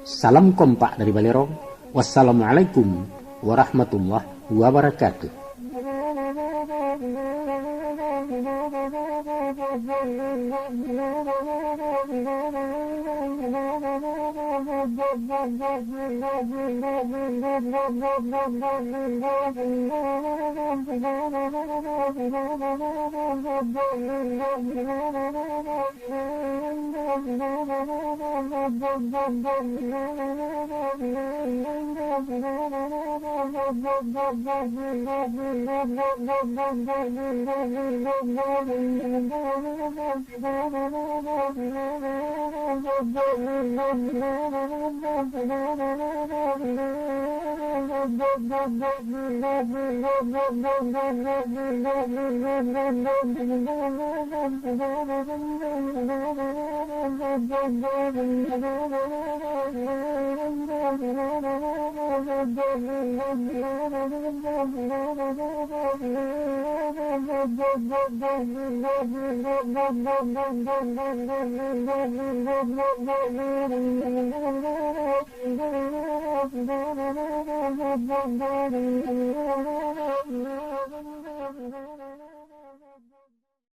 Salam kompak dari Balerong. Wassalamualaikum warahmatullahi wabarakatuh.